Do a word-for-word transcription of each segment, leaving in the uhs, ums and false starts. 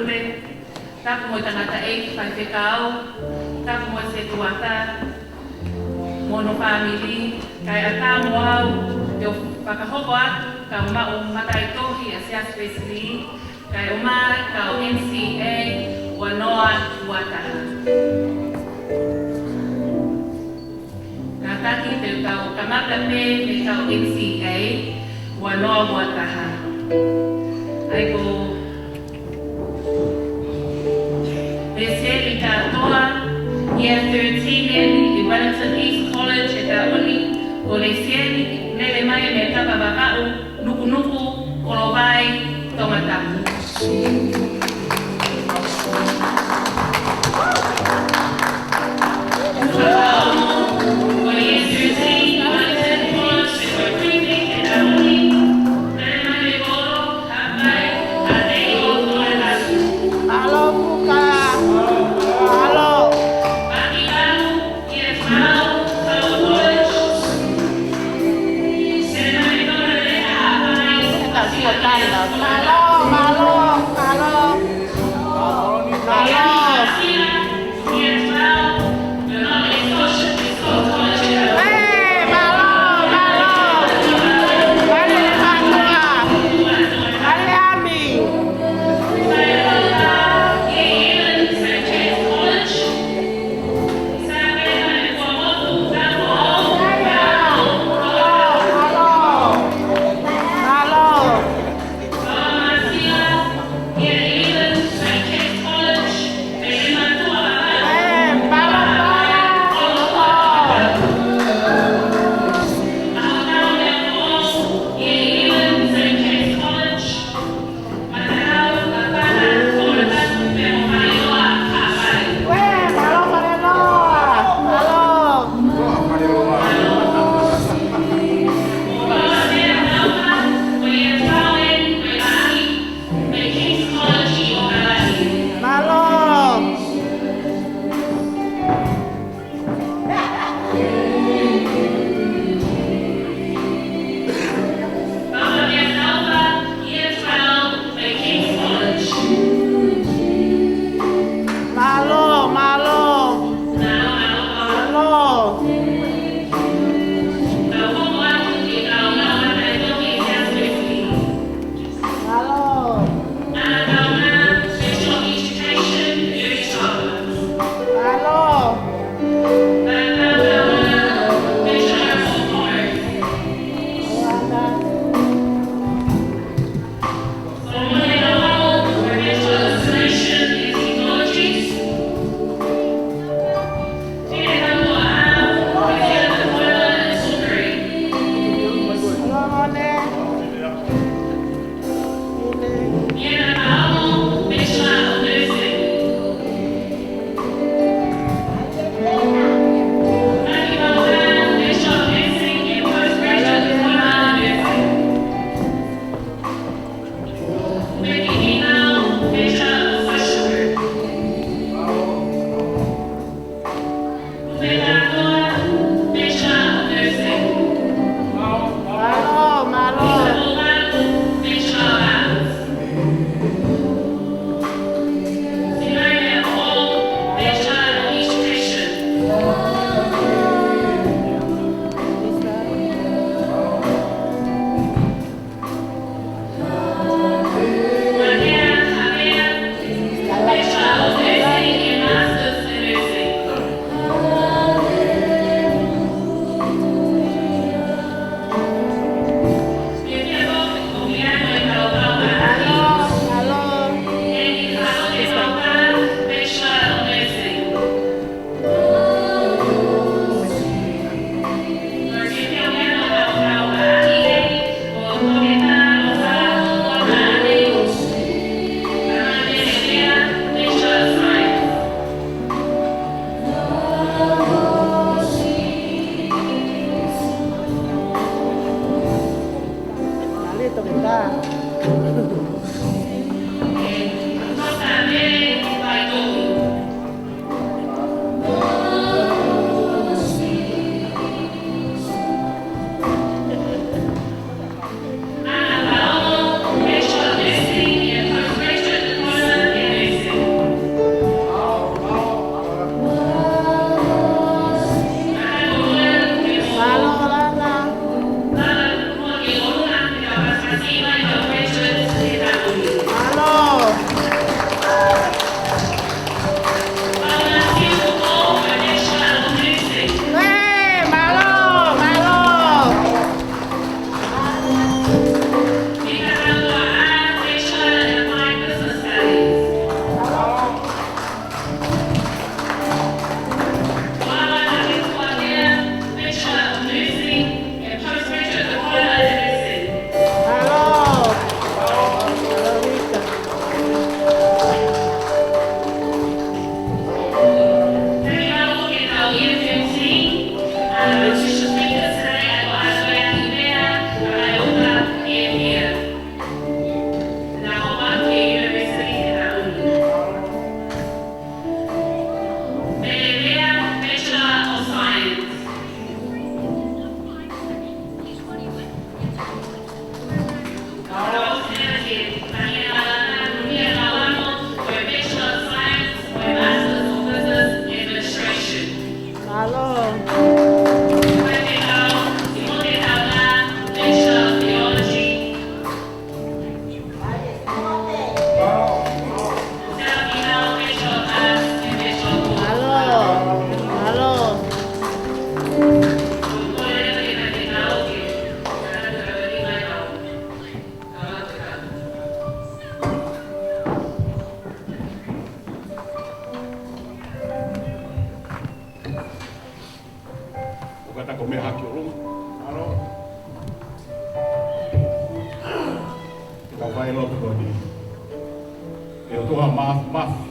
Tapu mo e tangataʻeiki faifekau, tapu mo e setuata, mo hono fāmili, kae ʻatā mo au ke u fakahoko atu kau maʻu mataʻitohi ʻa e Siasi Uēsili, kae ʻumaʻā kau M C A ua noa ua taha. Kātaki te u kamata pē mei he kau M C A ua noa ua taha. ʻA ia ko Lesieli Kātoa, Year thirteen ʻi Wellington East College ʻi he taʻu ni, ko Lesieli, lele mai mei Kapavakaʻu, Nukunuku, Kolovai, Tongatapu. Alo, buka. Alo. Malo, malo, malo. Pea hake ʻolunga. ʻAlo. Ka fai lotu ko eni. ʻE ʻOtua Māfimafi,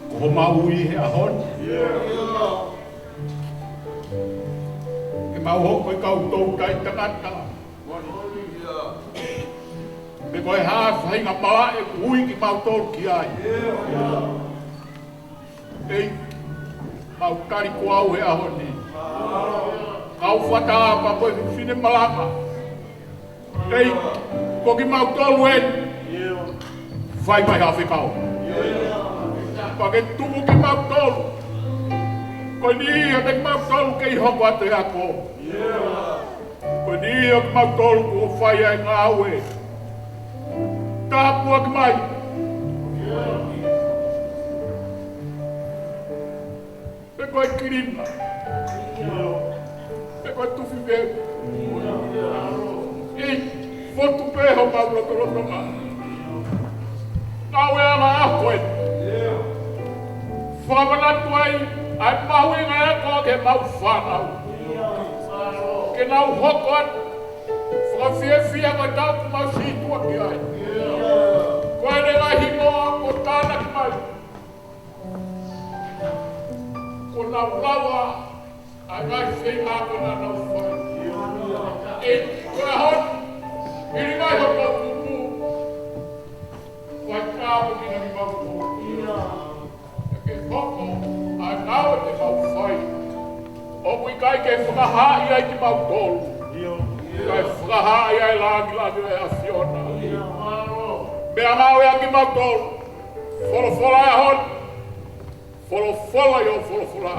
ko homau ui he ʻaho ni. Ke mau hoko ko e kau toutai tangata. Pe ko e hā e faʻahinga malaʻe ʻoku ui kimautolu ki ai. ʻEiki, mau tali ko au he ʻaho ni. Kau fakatātā pea ko e fefine malanga. ʻEiki, ko kimautolu eni. Fai mai ha fekau. Pea ke tuku kimautolu. Ko e niʻihi ʻiate kimautolu kei hoko atu he ako. Ko e niʻihi ʻo kimautolu kuo fai ʻa e ngāue. Tāpuaki mai. Pe ko e kilima. Pe ko e tufi veu. ʻEiki, fotu pē homau lotolotonga. Ngāue ʻanga ako eni. Fakamanatu ai ʻa e mahuʻinga e ako ki heʻemau fānau. Ke nau hoko atu fakafiefia ko e tau kuo mau sītuʻa ki ai. Ko ʻene ngaahi hingoa kuo tānaki mai. Kuo nau lava ʻa e ngaahi feinga kuo nau fai. ʻEiki, ko e ʻaho ni, hili mai hoʻo toʻukupu. Fai tāpuekina kimautolu. Ke hoko ʻa e ngāue te mau fai. ʻOku ʻikai ke fakahaaʻi ai kimautolu. Kae fakahaaʻi ʻa e lāngilangi ʻo e ʻAfiona. Meʻangāue ʻa kimautolu. Folofola e ʻaho ni. Folofola ʻi ho folofola.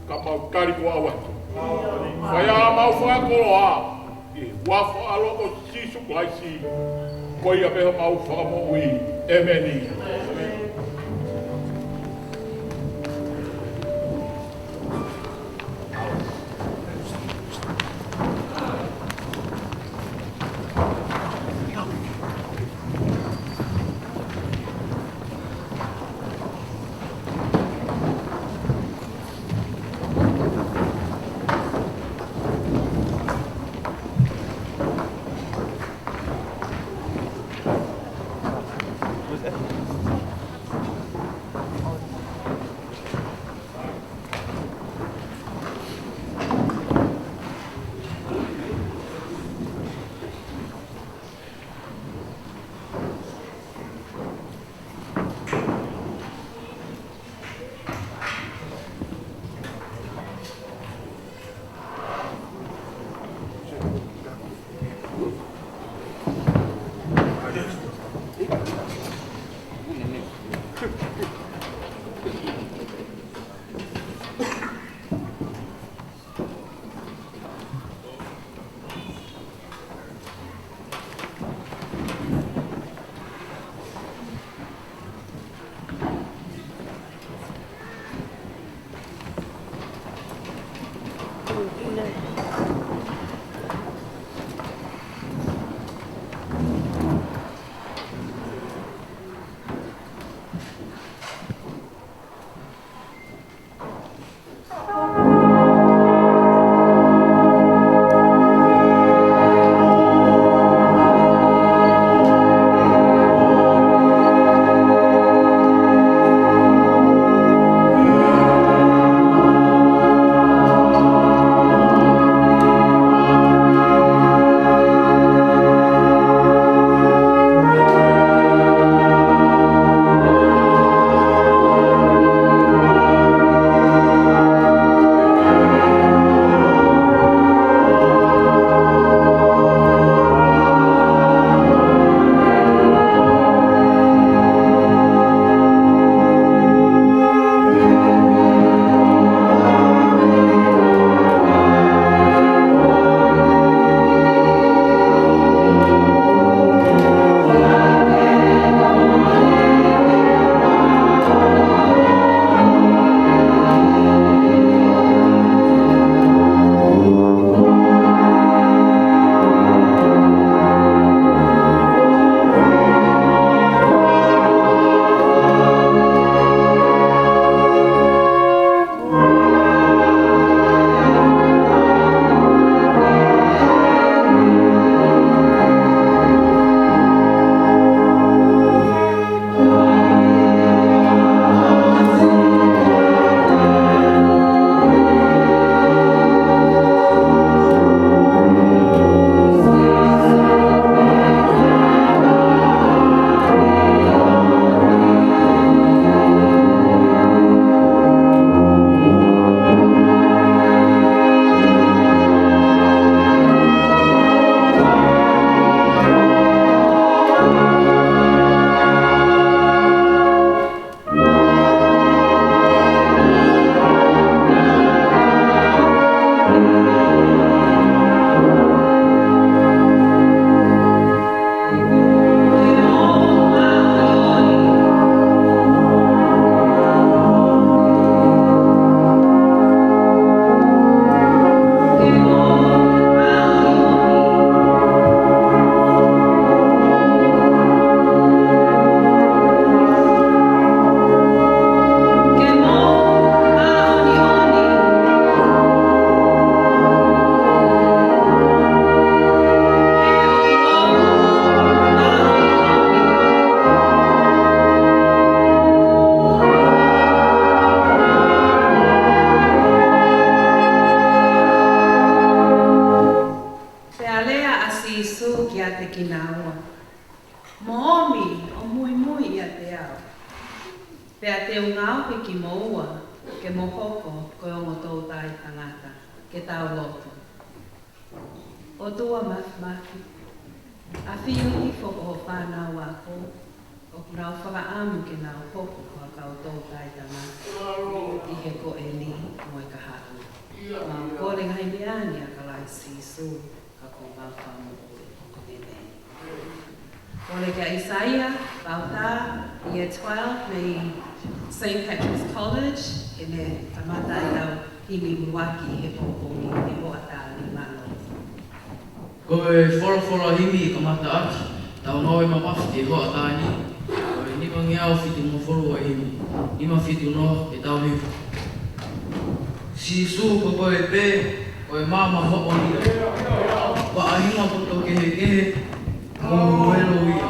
Ka mau tali ko au atu. Fai ʻa mau fakakoloa. ʻI he huafa ʻo ho ʻAlo ko Sīsū Kalaisi. Ko ia pē homau Fakamoʻui. ʻĒmeni. Omi ʻo muimui ʻiate au. Pea te u ngaohi kimoua ke mou hoko ko e ongo toutai tangata. Ke tau lotu. ʻOtua Māfimafi, ʻafio hifo ki ho fānau ako, ʻoku nau fakaʻamu ke nau hoko ko ha kau toutai tangata ʻi he koʻeni mo e kahaʻu. Mau kole ngaahi meʻa ni ʻia Kalaisi Sīsū, ko homau Fakamoʻui. ʻĒmeni. Kole kia ʻAisea Vautā, Year twelve, mei Saint Patrick's College, ke ne kamata ʻetau himi ʻuluaki he pongipongi ni, ʻi he hoʻatā ni. Mālō. Ko e folofola himi kamataʻaki ʻetau ngāue mamafa ki he hoʻatā ni, ko e nimangeau fitungofulu ʻo e himi, nima fitu noa, ke tau himi. Sīsū, ko koe pē, ko e maama moʻoni ia. Faʻahinga poto kehekehe, ko ho ʻelo ia.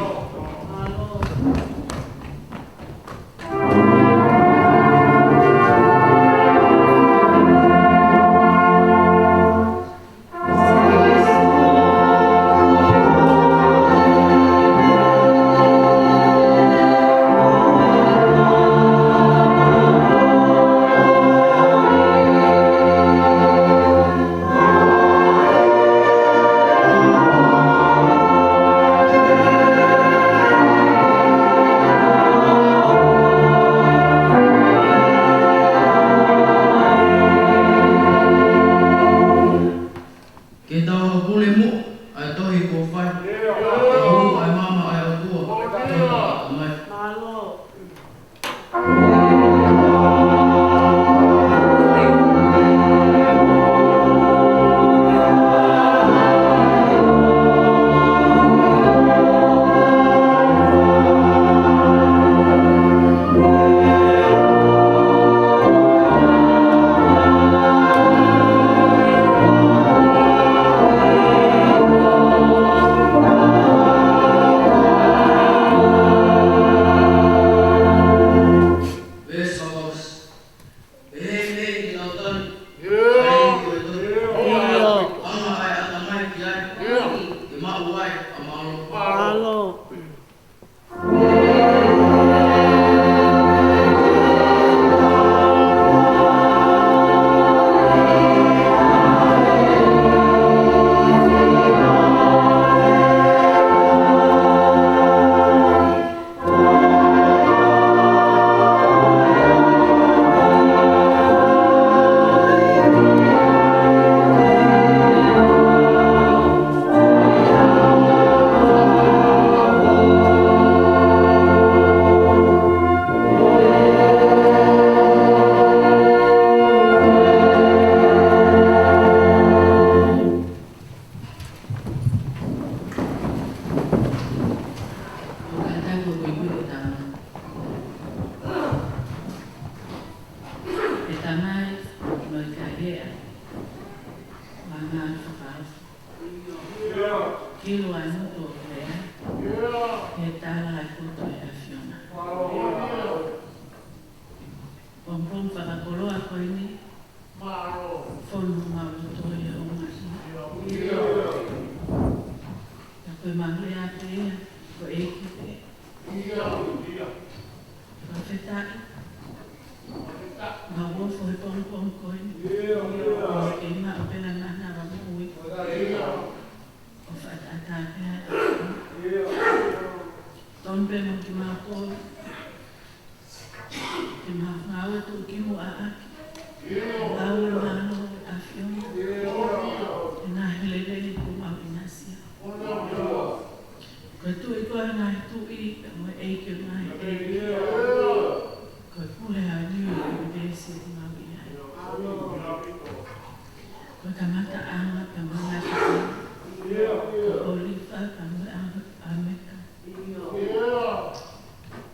Ke tau hōpule muʻa ʻa e tohi kuo fai. Ke hū ʻa e maama ʻa e ʻOtua. Ke tau mai. Mālō. Pehē ki he ʻEiki ʻa e tali. ʻIo. ʻIo. Anga ʻa e ʻatamai ki ai. ʻIo. Ke maʻu ai ʻa e mālō. Mālō. ʻOku ʻatā ko e kuikui ko e tama. ʻE Tamai, ʻoku ʻikai hea, maʻa e fakaofo. Kilo ʻa e motu ʻoku lea, ke tala ʻa e poto ʻa e ʻAfiona. Pongipongi fakakoloa ko eni, fonu homau loto ʻi he ʻuhinga ia. Ka ko e maʻu ia pē ia, ko e ʻEiki pē. Fakafetaʻi. Mau ofo he pongipongi ko eni. Ke maʻu pē ʻa e mānava moʻui. ʻO fakaʻatā pē ʻa e ʻAfiona. Tonu pē mo kimautolu. Ke mau ngāue tuʻukimuʻa ʻaki. Mau ngāue mālō ʻa e ʻAfiona. ʻI he ngaahi lelei kuo mau ʻinasi. Ko e Tuʻi koe ʻo e ngaahi tuʻi, pea mo e ʻEiki ʻo e ngaahi ʻeiki. Ko e Pule ʻa e Niu ʻUnivēsi ʻoku mau ʻi ai. Ko e kamataʻanga pea mo e ngataʻanga. Ko e ʻōlifa pea mo e ʻa-, ʻameka.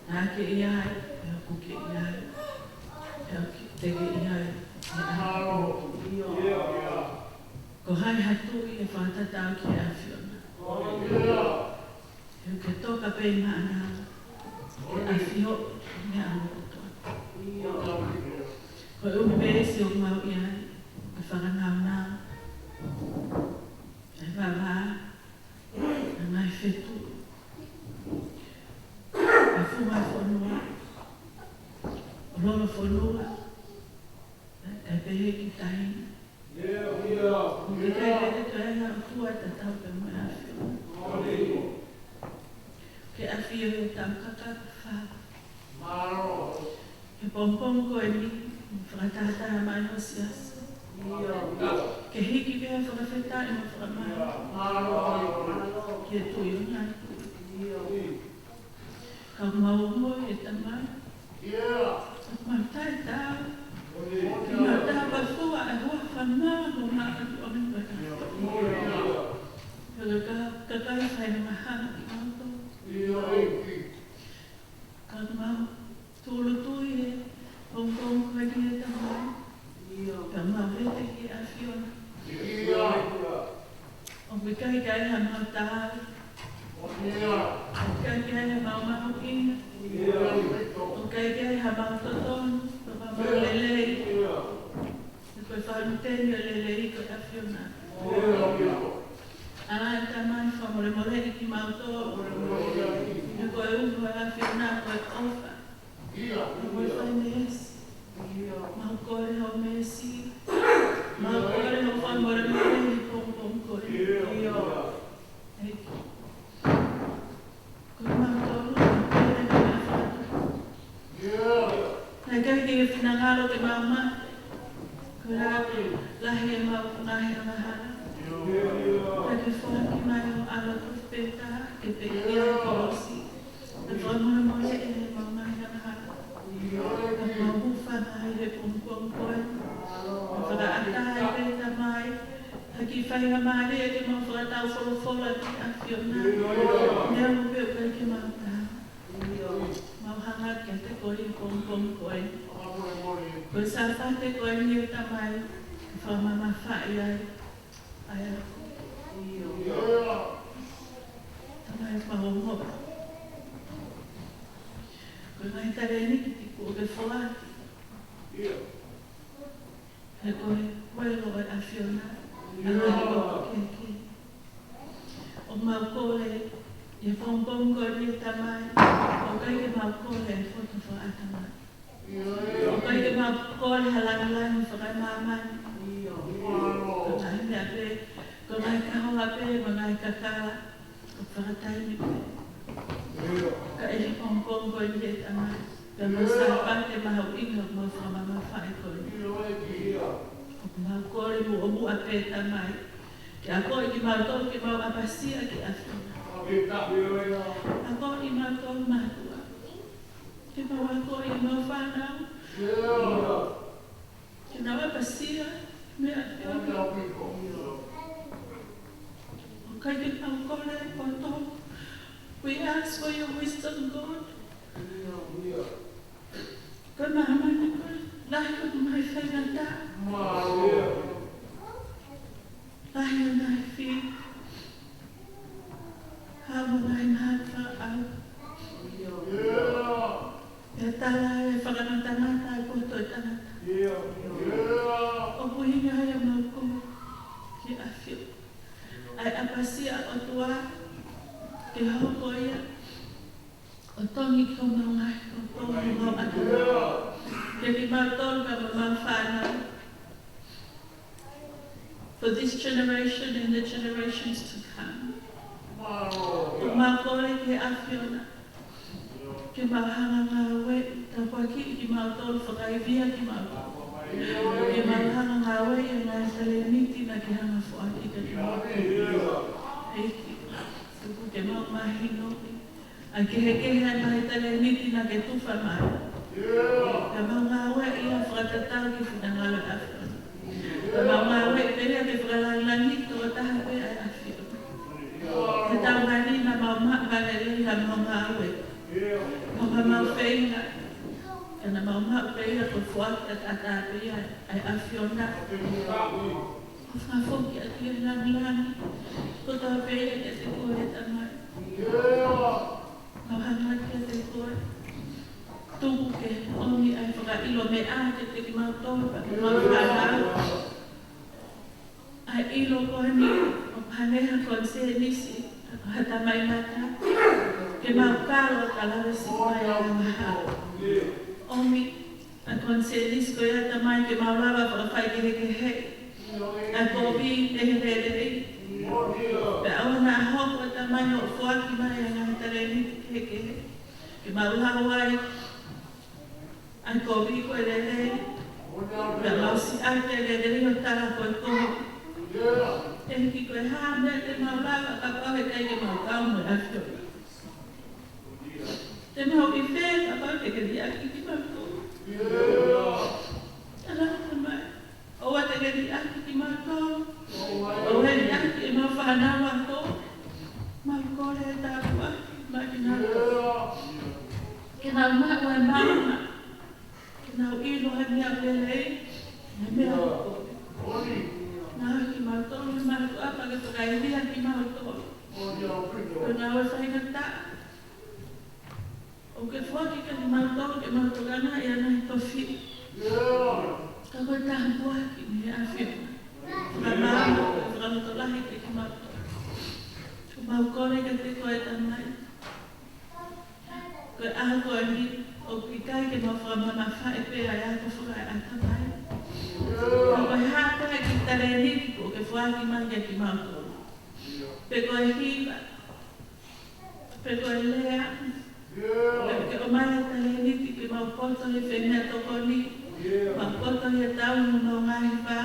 Naʻa ke ʻi ai, pea ʻoku ke ʻi ai, pea ʻoku te ke ʻi ai, ʻi he ʻaho. Ko hai ha tuʻi ʻe fakatatau ki he ʻAfiona? He ʻoku ke toka pē ʻi mānava, ke ʻafio ʻi he ʻaho kotoa. Ko e ʻunivēsi ʻoku mau ʻi ai, ʻa e fakanaunau, ʻa e vavā, ʻa e ngaahi fetuʻu, Ua fonua, lolo fonua, kae pehē ki tahi. ʻOku ʻikai ke toe ʻi ai ha ʻOtua tatau pē mo e ʻAfiona. Ke ʻafio ʻi hotau kaka fā. He pongipongi ko eni, fakatahataha mai ho siasi. Ke hiki pē ʻa e fakafetaʻi mo e fakamālō ki he Tuʻi ʻo e ngaahi tuʻi. Ka mau ongoʻi ʻe Tamai, mau taʻetaau, mau tāpafua ʻa e huafa māʻoniʻoni ʻo e ʻAfiona. Ka, ka, ka, ka fai angahala kimautolu. Ka mau tūʻulutui he pongipongi ko eni ʻe Tamai, ka mau vete ki he ʻAfiona. ʻOku ʻikai ke ʻi ai hamau taau. ʻOku ʻikai ke ʻi ai hamau mahuʻinga. ʻOku ʻikai ke ʻi ai hamau totonu, pe ko hamau lelei. He ko e fakaʻuta ʻo e lelei ko e ʻAfiona. ʻAi ʻe Tamai fakamolemoleʻi kimautolu. He ko e ʻuhinga ʻo e ʻAfiona ko e ʻofa. Ko e fai meesi. Mau kole hoʻo meesi. Mau kole hoʻo fakamolemole he pongipongi ko eni. ʻEiki. Ko kimautolu, mau kole hoʻo meesi. Naʻe ʻikai ke finangalo ke mau mate. Ko e lahi ʻemau ngaahi angahala. Ka ke foaki mai ho ʻAlo tofu pē taha, ke pekia he kolosi. Ka fakamolemoleʻi ʻemau ngaahi angahala. Ka mau hūfanga ai he pongipongi ko eni. Ka fakaʻatā ai pē Tamai ha kiʻi faingamālie ke mau fakatau folofola ki he ʻAfiona. Neongo pē ʻoku ʻikai ke mau taau. Mau hanga kiate koe he pongipongi ko eni. Ko e Sāpate ko eni ʻe Tamai, ke fakamamafaʻi ai ʻa e ako. Tamai, mau ongoʻi ko e ngaahi talēniti kuo ke foaki. He ko e uelo ʻo e ʻAfiona ʻa e ngaahi poto kehekehe. ʻOku mau kole ʻi he pongipongi ko eni ʻe Tamai, ʻoku ʻikai ke mau kole ha poto fakaʻatamai. ʻOku ʻikai ke mau kole ha lāngilangi fakaemāmani. Ko e ngaahi meʻa pē, ko e ngaahi kahoa pē mo e ngaahi kakala ʻo e fakataimi pē. Ka ʻi he pongipongi ko eni ʻe Tamai, ko e Sāpate mahuʻinga ʻoku mau fakamamafaʻi ko eni. ʻOku mau kole muʻomuʻa pē Tamai, ke akoʻi kimautolu ke mau ʻapasia ki he ʻAfiona. Akoʻi kimautolu mātuʻa, ke mau akoʻi ʻemau fānau ke nau ʻapasia mei he ʻAfiona. ʻOku ʻikai ke mau kole ha poto. We ask for your wisdom, God. Ko māmani ko e lahi ʻoku mau faingataʻa. Lahi ʻa e ngaahi fili. Haʻu mo e ngaahi mahaki fakaʻauha. Pea tala e fakangatangata ʻa e poto ʻo e tangata. ʻOku ʻuhinga ia ʻemau kole ki he ʻAfiona. ʻA e ʻapasia ʻOtua ke hoko ia ʻo tongi ki homau ngaahi loto, homau ʻatamai. Kiate kimautolu pea mo ʻemau fānau. For this generation and the generations to come. ʻOku mau kole ki he ʻAfiona ke mau hanga ngāueʻi, tāpuakiʻi kimautolu, fakaivia kimautolu. Ke mau hanga ngāueʻi ʻa e ngaahi talēniti naʻa ke hanga foaki kiate kimautolu. ʻEiki, tuku ke mau mahinoʻi ʻa e kehekehe ʻa e ngaahi talēniti naʻa ke tufa mai. Ka mau ngāueʻi ia fakatatau ki he finangalo ʻo e ʻAfiona. Ka mau ngāueʻi pē ia ke fakalāngilangiʻi tokotaha pē ʻa e ʻAfiona. He taumaiā naʻa mau maʻu ha lelei ʻi haʻamau ngāue. Mo haʻamau feinga. Ka naʻa mau maʻu pē ia ko e foaki ʻataʻatā pē ia ʻa e ʻAfiona. ʻOfa foki ʻa e lāngilangi kotoa pē ia kiate koe, ʻe Tamai. Mau hanga kiate koe. Tuku ke ʻomi ʻa e fakaʻilo meʻa kiate kimautolu pea mo ʻemau fānau. ʻA e ʻilo ko eni ʻoku hangē ha konisēnisi ʻa ha tamai mata. Ke mau kalo ʻo kalave siʻi mai ʻa e angahala. ʻOmi ʻa e konisēnisi ko ia Tamai ke mau lava ʻo fakafaikehekeheʻi ʻa e kovi mei he lelei. Pea ʻoua naʻa hoko Tamai ʻo foaki mai ʻa e ngaahi talēniti kehekehe ke mau lau ai ʻa e kovi ko e lelei. Pea mau siʻaki ʻa e lelei ʻo tala ko e kovi. ʻEiki, ko e hā e meʻa te mau lava kapau heʻikai ke mau kau mo e ʻAfiona? Te mau ʻi fē kapau te ke liʻaki kimautolu? Tala mai. ʻOua te ke liʻaki kimautolu. ʻOua ʻe liʻaki ʻemau fānau ako. Mau kole e tāpuaki maʻa kinautolu. Ke nau maʻu e maama. Ke nau ʻilo ʻa e meʻa lelei, ʻa e meʻa ʻoku. Naʻa kimautolu he mātuʻa pea ke fakaivia kimautolu. Ko e ngāue faingataʻa ʻoku ke foaki kiate kimautolu ke mau tokanga ʻi he ngaahi tofiʻa. Ka ko e tāpuaki mei he ʻAfiona. Fakamaama, fakalotolahi kiate kimautolu. Ko mau kole kiate koe Tamai. Ko e ʻaho ko eni, ʻoku ʻikai ke mau fakamamafaʻi pē ʻa e ako fakaeʻatamai. Ka ko e hā pē ha kiʻi talēniti ʻoku ke foaki mai kiate kimautolu. Pe ko e hiva, pe ko e lea, pe ke ʻomai ha talēniti ke mau poto he feingatokoni, mau poto he tau mo mau ngaahi pā,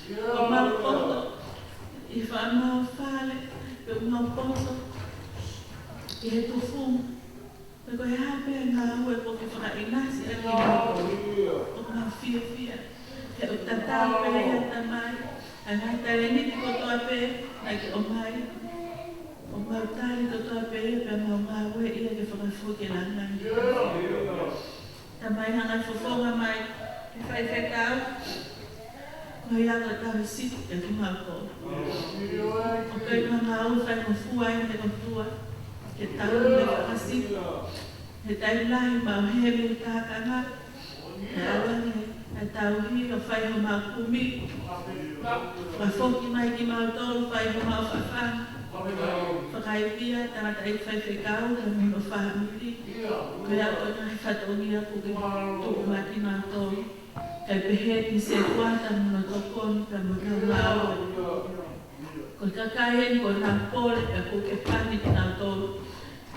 ʻo mau poto ʻi he fakamau fale, pe mau poto ʻi he tufunga. Pe ko e hā pē ngāue ʻoku ke fakaʻinasi ʻaki kimautolu. ʻOku mau fiefia. He ʻoku tatau pē ia Tamai. ʻA e ngaahi talēniti kotoa pē naʻa ke ʻomai. ʻOku mau tali kotoa pē ia pea mau ngāue ia ke fakafoki e langilangi. Tamai hanga fofonga mai ke faifekau. Ko ia ko e tauhi sipi kiate kimautolu. ʻOku ʻikai ke mau ngāue faingofua ʻi he ʻOtua. Ke tau me fakasipi. He taimi lahi mau hē mei he kākanga. He ʻalu ange ʻa e tauhi ʻo fai homau kumi. Fakafoki mai kimautolu, fai homau fafanga. Fakaivia tangataʻeiki faifekau, pea mo hono fāmili. Ko ia ko e ngaahi fatongia ʻoku ke tuku maʻa kinautolu. Kae pehē ki he sētuata mo hono tokoni pea mo ʻenau ngāue. Ko e kakai eni ʻoku nau pole pea ʻoku ke pani kinautolu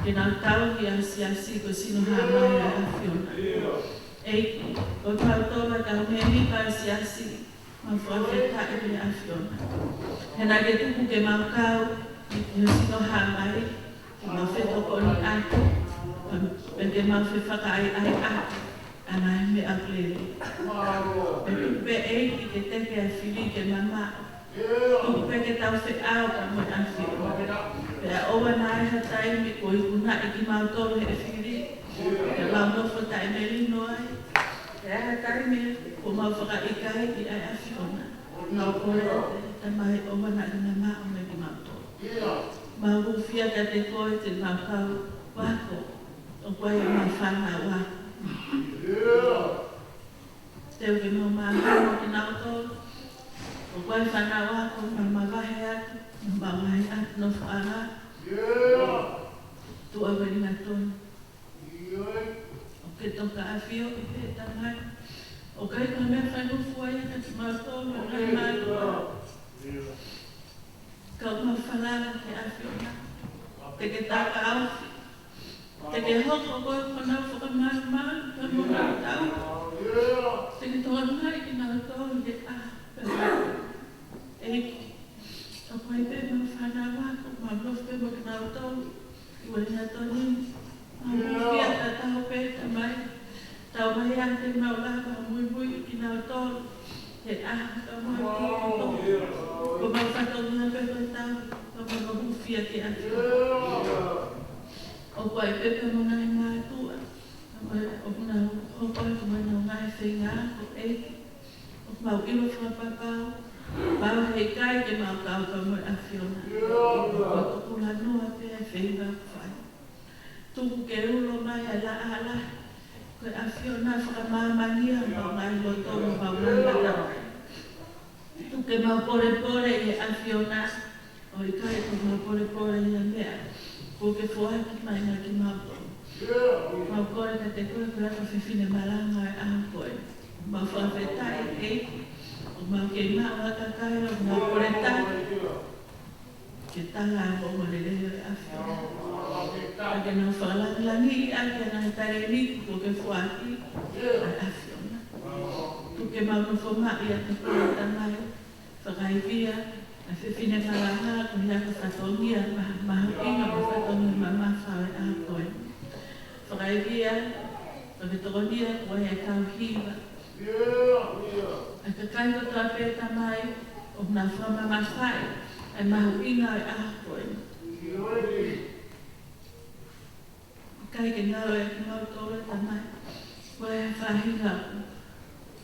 ke nau tauhi ʻa e siasi ko e sino hā mai ʻa e ʻAfiona. ʻEiki, ko kitautolu ʻa e kau mēmipa ʻo e siasi, mau fakafetaʻi ki he ʻAfiona. He naʻa ke tuku ke mau kau ʻi he sino hā mai, ke mau fetokoniʻaki, pea ke mau fefakaʻaiʻaiʻaki ʻa e ngaahi meʻa ʻoku lelei. Pea tuku pē ʻEiki ke teke ʻa e fili ke mamaʻo. Tuku pē ke tau feʻao pea mo e ʻAfiona. Pea ʻoua naʻa ʻi ai ha taimi kuo ikunaʻi kimautolu ʻe he fili, pea mau nofo taʻemelino ai. Pea ʻi ai ha taimi kuo mau fakaʻikaiʻi ʻa e ʻAfiona. Mau kole atu Tamai ʻoua naʻa ke mamaʻo mai kimautolu. Mau hūfia kiate koe te mau kau ako. ʻOku ʻi ai ʻemau fānau ako. Te u ke mau māhina kinautolu. ʻOku ʻi ai e fānau ako ʻoku nau mavahe atu, nau mavahe atu nofoʻanga. Tuʻa Uelingatoni. ʻOku ke tokaʻafioʻi pē Tamai. ʻOku ʻikai ko ha meʻa faingofua ia kiate kimautolu, ʻa e ngaahi mātuʻa. Ka ʻoku mau falala ki he ʻAfiona. Te ke takaʻofi. Te ke hoko koe ko honau fakamalumalu, pea mo honau tauhi. Te ke tokangaʻi kinautolu he ʻaho pē. ʻEiki, ʻoku ʻi ai pē ʻemau fānau ako, mau nofo pē mo kinautolu ʻi Uelingatoni. Mau hūfia tatau pē Tamai. Tau mai ʻa e te mau lava muimui kinautolu he ʻaho ka mo e pō. Ko mau fatongia pē ko e tau, ka mau hūfia ki he ʻAfiona. ʻOku ʻi ai pē ʻemau ngaahi mātuʻa, ka mau ʻoku nau hoko atu mo ʻenau ngaahi feinga ako ʻEiki. ʻOku mau ʻilo fakapapau, pau heʻikai ke mau kau pea mo e ʻAfiona. Ko e kulanua pē ʻa e feinga ʻoku fai. Tuku ke ulo mai ʻa e laʻā lahi, ko e ʻAfiona fakamāmani ʻa homau ngaahi loto mo homau ngaahi mata. Tuku ke mau polepole ʻi he ʻAfiona, ʻo ʻikai ko ʻemau polepole ʻi ha meʻa ʻoku ke foaki mai kiate kimautolu. Mau kole kiate koe ko e ako fefine malanga ʻo e ʻaho ko eni. Mau fakafetaʻi ʻEiki, ʻoku mau kei maʻu ha kakai ʻoku nau kole taki ke tala ʻa e ongoongolelei ʻo e ʻAfiona. Ka ke nau fakalangilangiʻi ʻaki ʻa e ngaahi talēniti kuo ke foaki ʻa e ʻAfiona. Tuku ke mau nofo maʻu ʻiate koe Tamai, fakaivia ʻa e fefine malanga ko e ako fatongia ma-, mahuʻinga mo e fatongia mamafa ʻo e ʻaho ko eni. Fakaivia, fakatokonia ko e kau hiva. ʻA e kakai kotoa pē Tamai, ʻoku nau fakamamafaʻi ʻa e mahuʻinga ʻo e ʻaho ko eni. ʻIkai ke ngalo ʻiate kimautolu Tamai, ko e faʻahinga,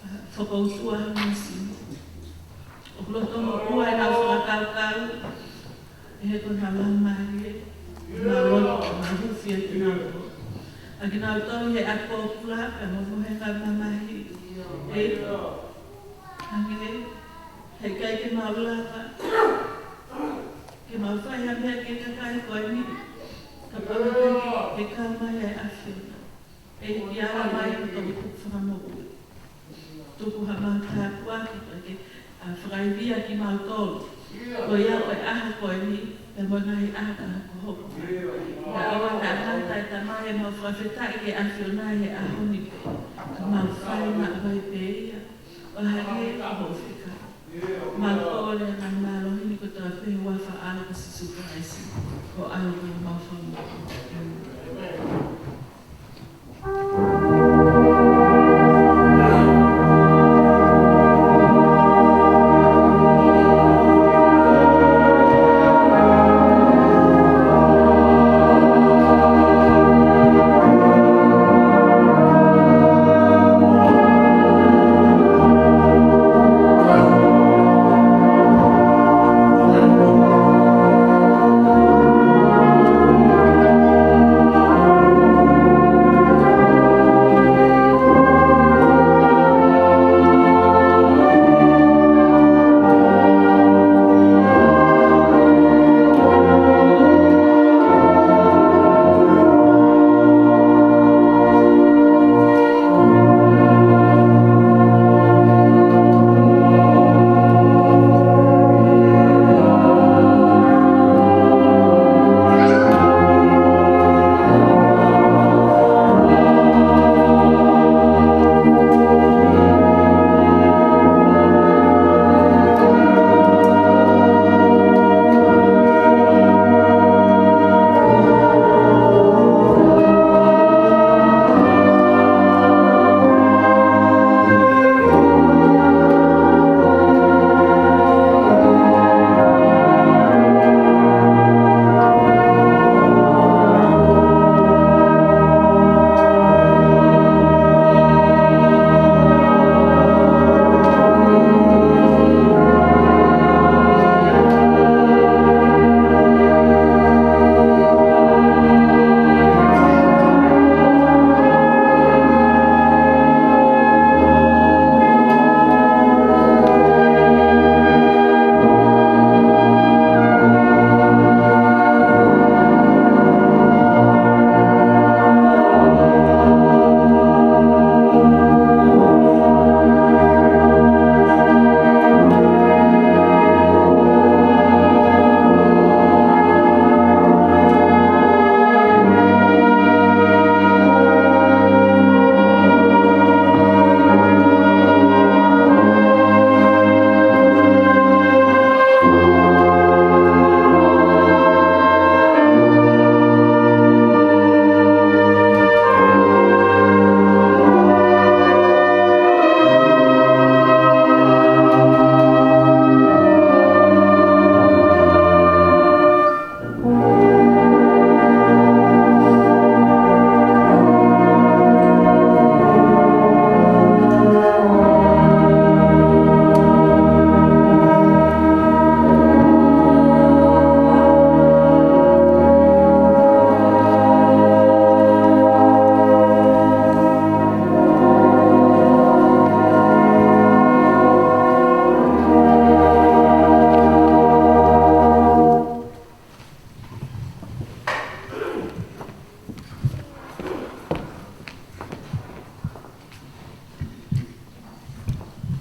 ʻa, fokoutua ha misi. ʻOku loto moʻua ʻenau fakakaukau, ʻe he ko ʻenau laumālie, ʻenau loto, ʻenau hufi ʻiate kinautolu. ʻA kinautolu he ʻapi pōpula, pea mo e mohenga mamahi. ʻEiki, hangē, heʻikai ke mau lava ke mau fai ha meʻa ki he kakai ko eni, kapau naʻe ʻikai ke kau mai ʻa e ʻAfiona. ʻEiki, ala mai ʻo toki tuku fakamoʻui. Tuku haʻamau tāpuaki ke, ʻa, fakaivia kimautolu. Ko ia ko e ʻaho ko eni, pea mo e ngaahi ʻaho ka hokohoko. Ka ʻoua naʻa ngata ʻe Tamai ʻemau fakafetaʻi ki he ʻAfiona he ʻaho ni pē. Ka mau fai maʻu ai pē ia, ʻo hangē ko hoʻo fekau. Mau kole ʻa e ngaahi mālohi ni kotoa pē he huafa ʻo ho ʻAlo ko Sīsū Kalaisi, ko e ʻAlo ko homau Fakamoʻui.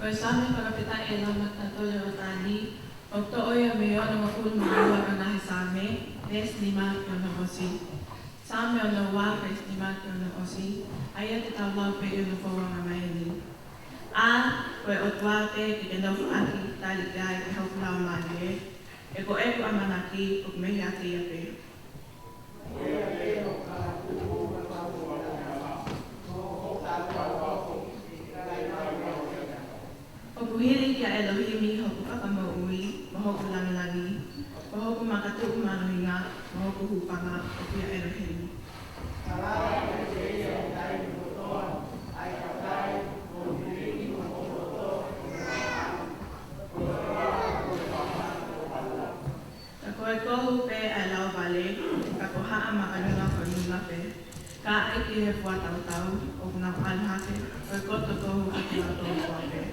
Ko e Saame fakafetaʻi ʻe Laumātatau Leo Tani, ʻoku toʻo ia mei he onongofulu mā ua ʻo e ngaahi Saame, veesi nima ki hono ʻosi. Saame ono ua, veesi nima ki hono ʻosi, ʻa ia te tau lau pē ʻi hono fou angamaheni. ʻA, ko e ʻOtua pē ke ke nofo ʻaki, tali ki ai ʻe hoku laumālie, he ko ʻeku ʻamanaki ʻoku meiate ia pē. ʻOku hili kia ʻElohimi hoku fakamoʻui mo hoku langilangi, ko hoku makatuʻu mālohinga mo hoku hūfanga ʻoku ʻia ʻElohimi. Ka ko e kohu pē ʻa e lauvale, ka ko haʻa makanila ko e nuna pē. Ka ʻai ki he fua tautau, ʻoku nau ʻalu hake, ko e koto kohu ʻa kinautolu kotoa pē.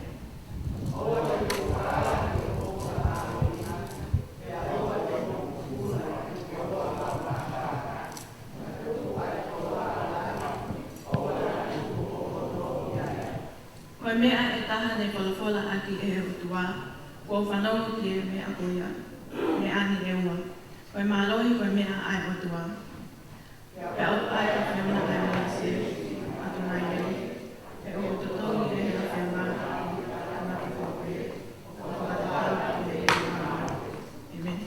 Ko e meʻa ʻe taha naʻe folofola ʻaki ʻe he ʻOtua, kuo u fanongo ki he meʻa ko ia. Meʻa ni ʻe ua. Ko e mālohi ko e meʻa ʻa e ʻOtua. Pea ʻoku ʻai ʻa e ʻAfiona ʻa e meʻa siʻi, ʻa e tuna ia. Pea ʻoku totongi ʻe he ʻAfiona ʻa e tuna kotoa pē. ʻOku fakatatau ki he ʻEiki. ʻĒmeni.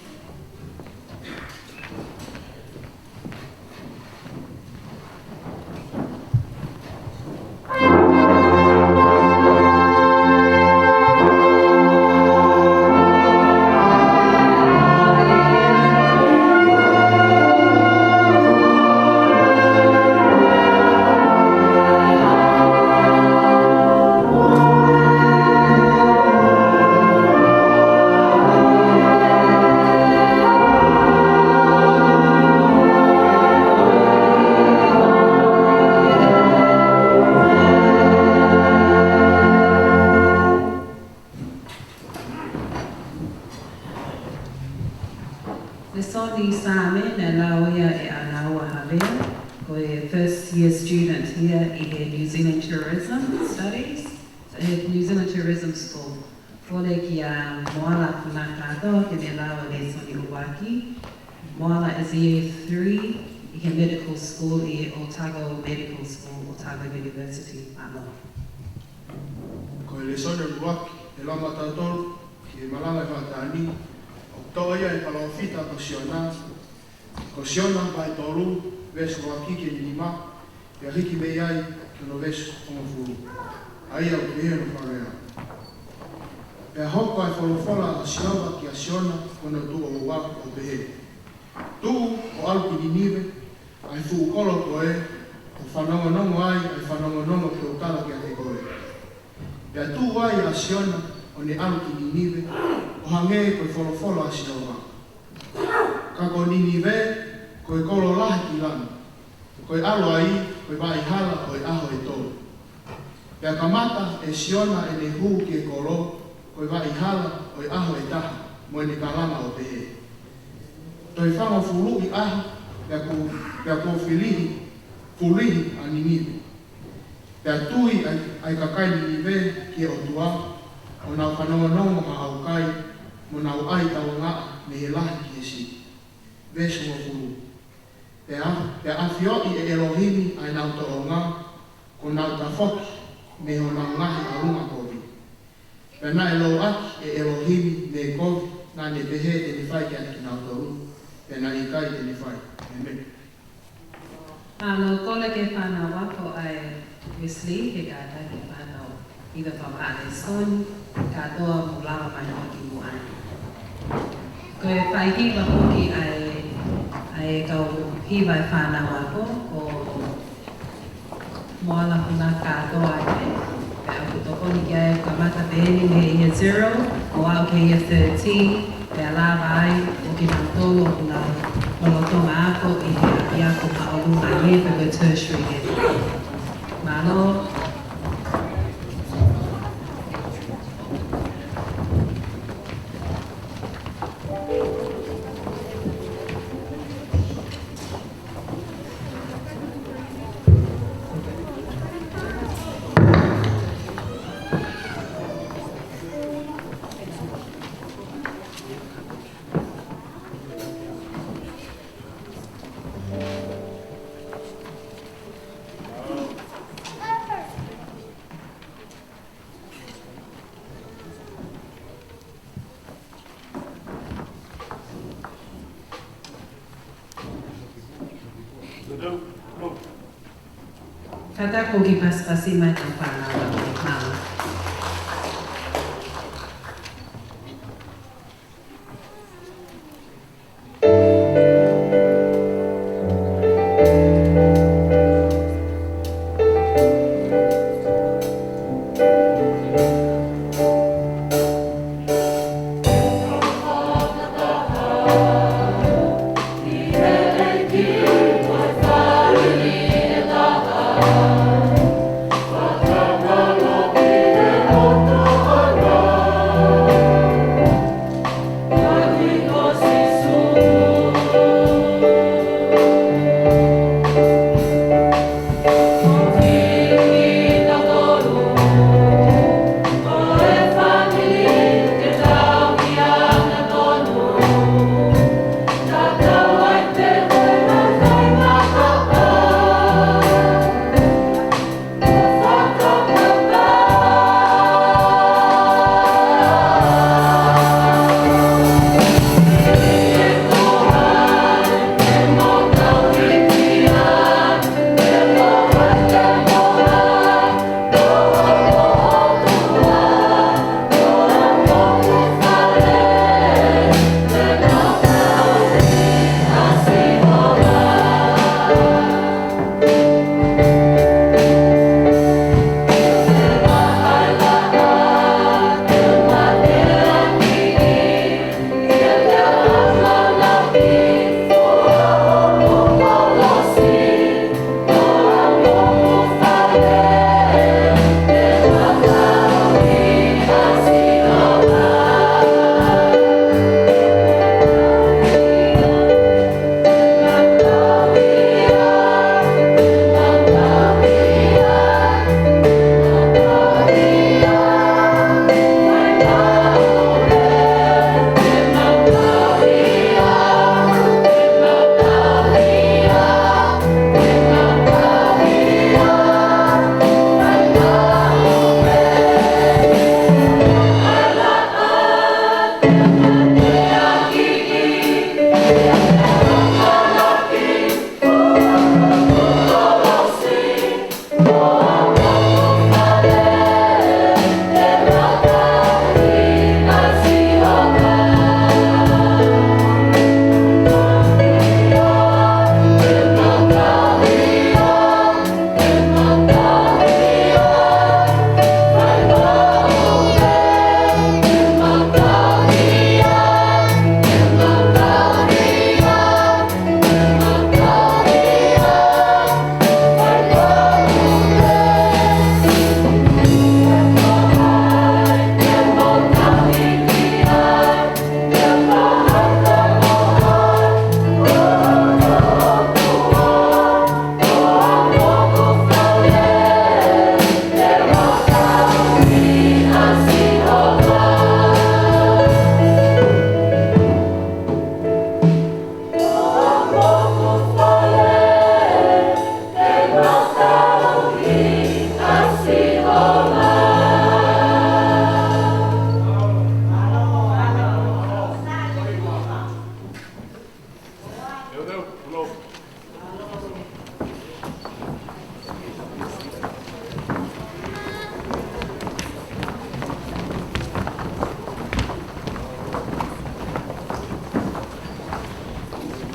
Lēsoni Saame naʻe lau ia ʻe ʻAnaua Havea, ko e first year student ia ʻi he New Zealand Tourism Studies, ʻi he New Zealand Tourism School. Kole kia Moala Funakātoa ke ne lau e lēsoni ʻuluaki. Moala is a year three ʻi he medical school ʻi he Otago Medical School, Otago University, Mālō. Ko e lēsoni ʻuluaki ʻe lau maʻatautolu ki he malanga ʻi he hoʻatā ni, ʻoku toʻo ia ʻi he palōfita ko Siona, ko Siona vahe tolu, veesi ʻuluaki ki he nima, pea hiki mei ai ki hono veesi hongofulu. ʻA ia ʻoku pehē hono fakalea: Pea hoko ʻa e folofola ʻa Sihova kia Siona ko hono tuʻo ua ʻo pehē: Tuʻu ʻo ʻalu ki Ninive, ʻa e fuʻu kolo ko ē, ʻo fanongonongo ai ʻa e fanongonongo te u tala kiate koe. Pea tuʻu ai ʻa Siona ʻo ne ʻalu ki Ninive, ʻo hangē ko e folofola ʻa Sihova. Ka ko Ninive, ko e kolo lahi ki langi, ko e ʻalo ai, ko e vaʻa hala ʻo e ʻaho ʻe tolu. Pea kamata ʻe Siona ʻene hū ki he kolo, ko e vaʻa hala ʻo e ʻaho ʻe taha, mo ʻene kalanga ʻo pehē: Toe fangofuluʻi ʻaho, pea kuo, pea kuo filihi, fulihi ʻa Ninive. Pea tui ʻa e, ʻa e kakai Ninive ki he ʻOtua, ʻo nau fanongonongo ha ʻaukai, mo nau ʻai taungaʻa mei he lahi ki he siʻi. Veesi hongofulu. Pea, pea ʻafioʻi ʻe ʻElohimi ʻa ʻenau tōʻonga, kuo nau tafoki mei honau ngaahi ʻalunga kovi. Pea naʻe louʻaki ʻe ʻElohimi mei he kovi naʻa ne pehē te ne fai kiate kinautolu, pea naʻe ʻikai te ne fai. ʻĒmeni. Mālō. Kole ki he fānau ako ʻa e Wesley ke kātaki ʻenau hiva fakahā lēsoni, kātoa mou lava mai ki muʻa. Ko e fai hiva foki ʻa e, ʻa e kau hiva ʻa e fānau ako, ko Moala Funakātoa ē. Pea ʻoku tokoni ki ai, kamata pē eni mei he year zero, ʻo aʻu ki he year thirteen, pea lava ai ʻo kinautolu ʻoku nau lolotonga ako ʻi he ʻapiako māʻolunga ē, pe ko e tertiary ē. Mālō. Fakatapu ki he pasipasi mai ʻetau fānau ʻa e māmani.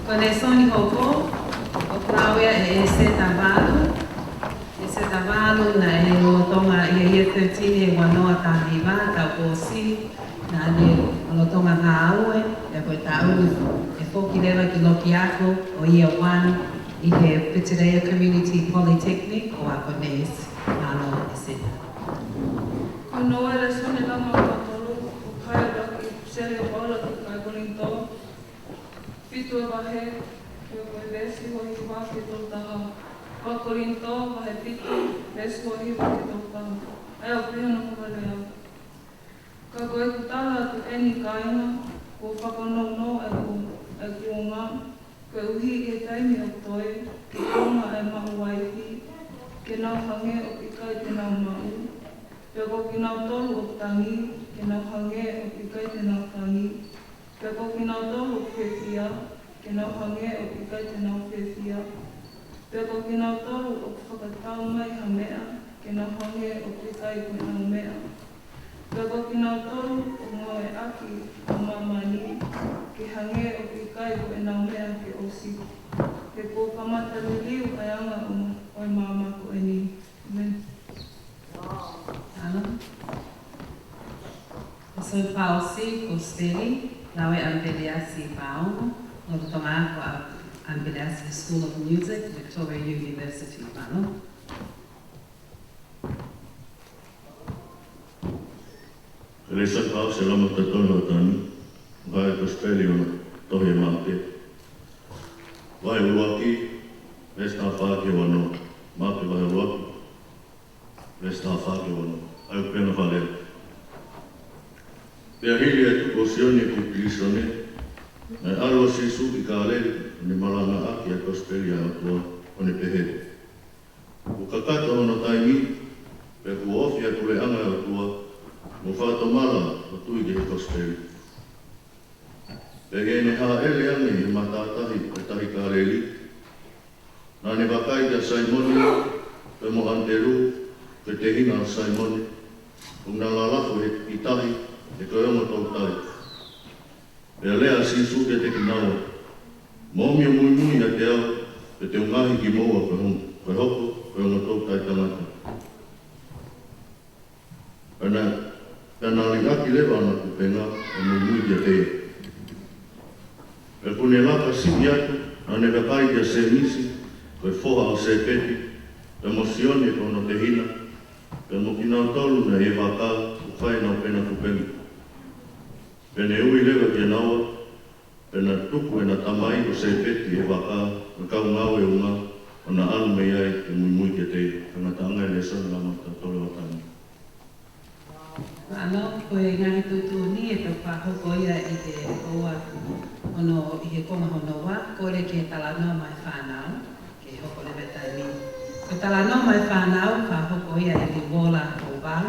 Ko e lēsoni hoko, ʻoku lave ʻa ʻEseta valu, ʻEseta valu naʻe lolotonga ʻi he year thirteen he ua noa taha hiva taʻu kuo ʻosi, naʻa ne lolotonga ngāue, pea ko e taʻu ni ʻe foki leva ki loki ako ʻo year one ʻi he Pitireia Community Polytechnic ʻo ako neesi. Mālō ʻEseta. Ko hono lēsoni ʻe lava maʻatautolu, ʻoku hā ʻi he ʻuluaki ʻipiseli ʻa Paula ki he kakai Kolinitō, fitu ʻa e vahe, pea ko e veesi ua hiva ki he tolu taha. ʻUluaki Kolinitō, vahe fitu, veesi ua hiva ki he tolu taha. ʻA ia ʻoku pehē hono fakalea: Ka ko ʻeku tala atu ʻeni, kāinga, kuo fakanounou ʻeku, ʻeku ʻunga, koeʻuhi ʻi he taimi ʻoku toe, ke ʻaonga ʻa e maʻu uaifi, ke nau hangē ʻoku ʻikai te nau maʻu, pea ko kinautolu ʻoku tangi, ke nau hangē ʻoku ʻikai te nau tangi, pea ko kinautolu ʻoku fiefia, ke nau hangē ʻoku ʻikai te nau fiefia. Pea ko kinautolu ʻoku fakatau mai ha meʻa ke nau hangē ʻoku ʻikai ko ʻenau meʻa. Pea ko kinautolu ʻoku ngāueʻaki ʻa māmani ke hangē ʻoku ʻikai ko ʻenau meʻa ke ʻosi. He kuo kamata liliu ʻa e anga ʻo, ʻo e māmani ko eni. Amen. Alo. So fāʻosi ko Steli, Laue ʻAmipeliasi Pāono, lolotonga ako ʻa ʻAmipeliasi School of Music, Victoria University, Pāono. Lēsoni fāʻosi ʻa e Laumālie Māʻoniʻoni ʻo e Tangata ni, vahe Kosipeli ʻo e tohi ʻe Maʻake. Vahe ʻuluaki, veesi taha fā ki he uanoa, Maʻake vahe ʻuluaki, veesi taha fā ki he uanoa. ʻA ia ʻoku pehē ʻa e folofola. Pea hili ʻa e tuku ʻo Sione ki he pilīsone, naʻe ʻalu ʻa Sīsū ki Kāleli, ʻo ne malangaʻaki ʻa e Kosipeli ʻa e ʻOtua, ʻo ne pehē: Kuo kakato hono taimi, pea kuo ofi ʻa e puleʻanga ʻo e ʻOtua, mou fakatomala ʻo tui ki he Kosipeli. Pea ʻi heʻene hāʻele ange ʻi he matātahi ʻo e tahi Kāleli, naʻa ne vakai kia Saimone, pea mo ʻAnitelū, ko e tehina ʻo Saimone, ʻoku na lalafu he ʻi tahi, he ko e ongo toutai. Pea lea ʻa Sīsū kiate kinaua: Mou ōmi ʻo muimui ʻiate au, pea te u ngaohi kimoua ko e hon-, ko e hoko ko e ongo toutai tangata. Pea na, pea na liʻaki leva ʻa ʻena kupenga ʻo muimui kiate ia. Pea kuo ne laka siʻi atu, naʻa ne vakai kia Sēmisi, ko e foha ʻo Sēpeti, pea mo Sione ko hono tehina, pea mo kinautolu naʻe ʻi he vaka, ʻoku fai ʻenau pena kupenga. Pea ne ui leva kia naua, pea na tuku ʻena tamai ko Sēpeti ʻi he vaka, mo e kau ngāue ʻe ʻunga, ʻo na ʻalu mei ai ke muimui kiate ia. Ko e ngataʻanga ʻo e lēsoni ʻa e Laumālie Māʻoniʻoni ʻo e Tangata ni. Alo, ko e ngaahi tuʻutuʻuni ʻe tau fakahoko ia ʻi he houa hono, ʻi he konga hono ua, kole ke talanoa mai fānau, ke hoko leva e taimi. Ko e talanoa mai fānau, fakahoko ia ʻe Liwola Hovau.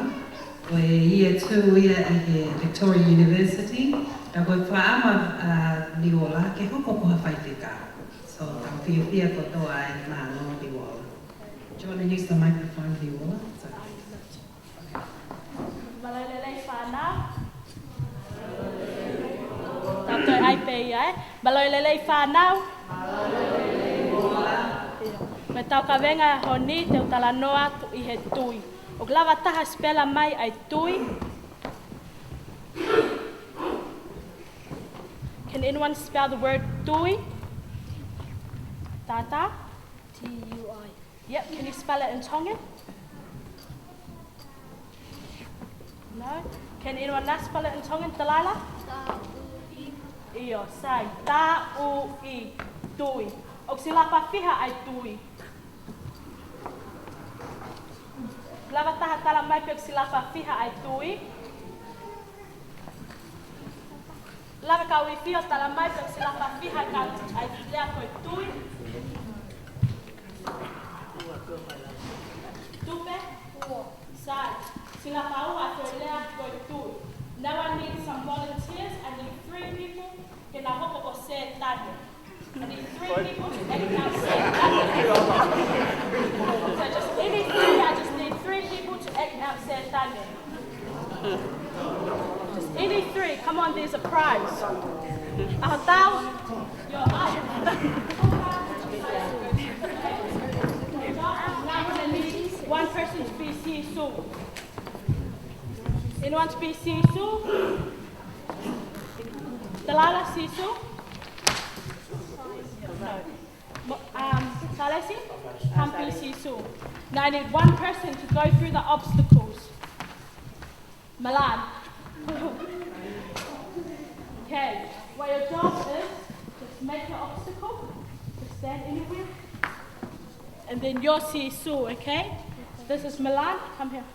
Ko e year two ia ʻi he Victoria University. Ka ko e fakaʻamu ʻa Liwola ke hoko ko ha faifekau. So, tau fiefia kotoa ai, mālō Liwola. Do you want to use the microphone, Liwola? Sorry. Mālō e lelei fānau. Tau toe ʻai pē ia, ē. Mālō e lelei fānau. ʻIo. Ko ʻetau kaveinga he ʻaho ni, te u talanoa atu ʻi he tui. ʻOku lava taha spela mai ʻa e tui? Can anyone spell the word tui? Tata? T U I. Yep, can you spell it in Tongan? No? Can anyone else spell it in Tongan? Delilah? Taʻu i. ʻIo, sai. Taʻu i. Tui. ʻOku silapa fiha ʻa e tui? Lava taha tala mai pe ʻoku silapa fiha ʻa e tui? Lava kau ʻi fio tala mai pe ʻoku silapa fiha ʻa e kau ʻi lea ko e tui? Tupe? Sai. Silapa ua ʻa e lea ko e tui. Now I need some volunteers. I need three people. Ke na hoko ko Sētane. I need three people to act out Sētane. So just any three, I just need three people to act out Sētane. Just any three. Come on, there's a prize. ʻAho tau, you're up. Now I need one person to be Sīsū. Anyone to be Sīsū? Delilah, Sīsū? No. Mo-, um, Talesi, come be Sīsū. Now I need one person to go through the obstacles. Milan. Okay. What your job is, just make an obstacle. Just stand anywhere. And then you're Sīsū, okay? This is Milan. Come here.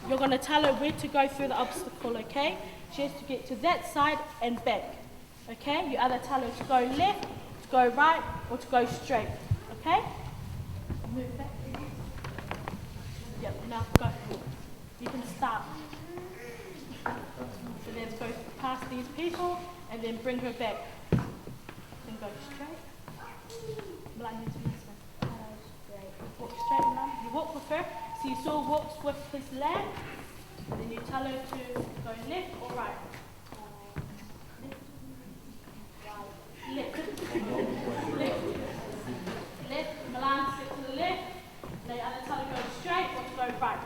You're gonna tell her where to go through the obstacle, okay? She has to get to that side and back, okay? You either tell her to go left, to go right, or to go straight, okay? Move back. Yep, now go. You can start. So let's go past these people and then bring her back. Then go straight. Milan, Walk with her. Seesaw walks with his lamb. Then you tell her to go left or right. Left. Left. Left. Milan, step to the left. Now you either tell her to go straight or to go right.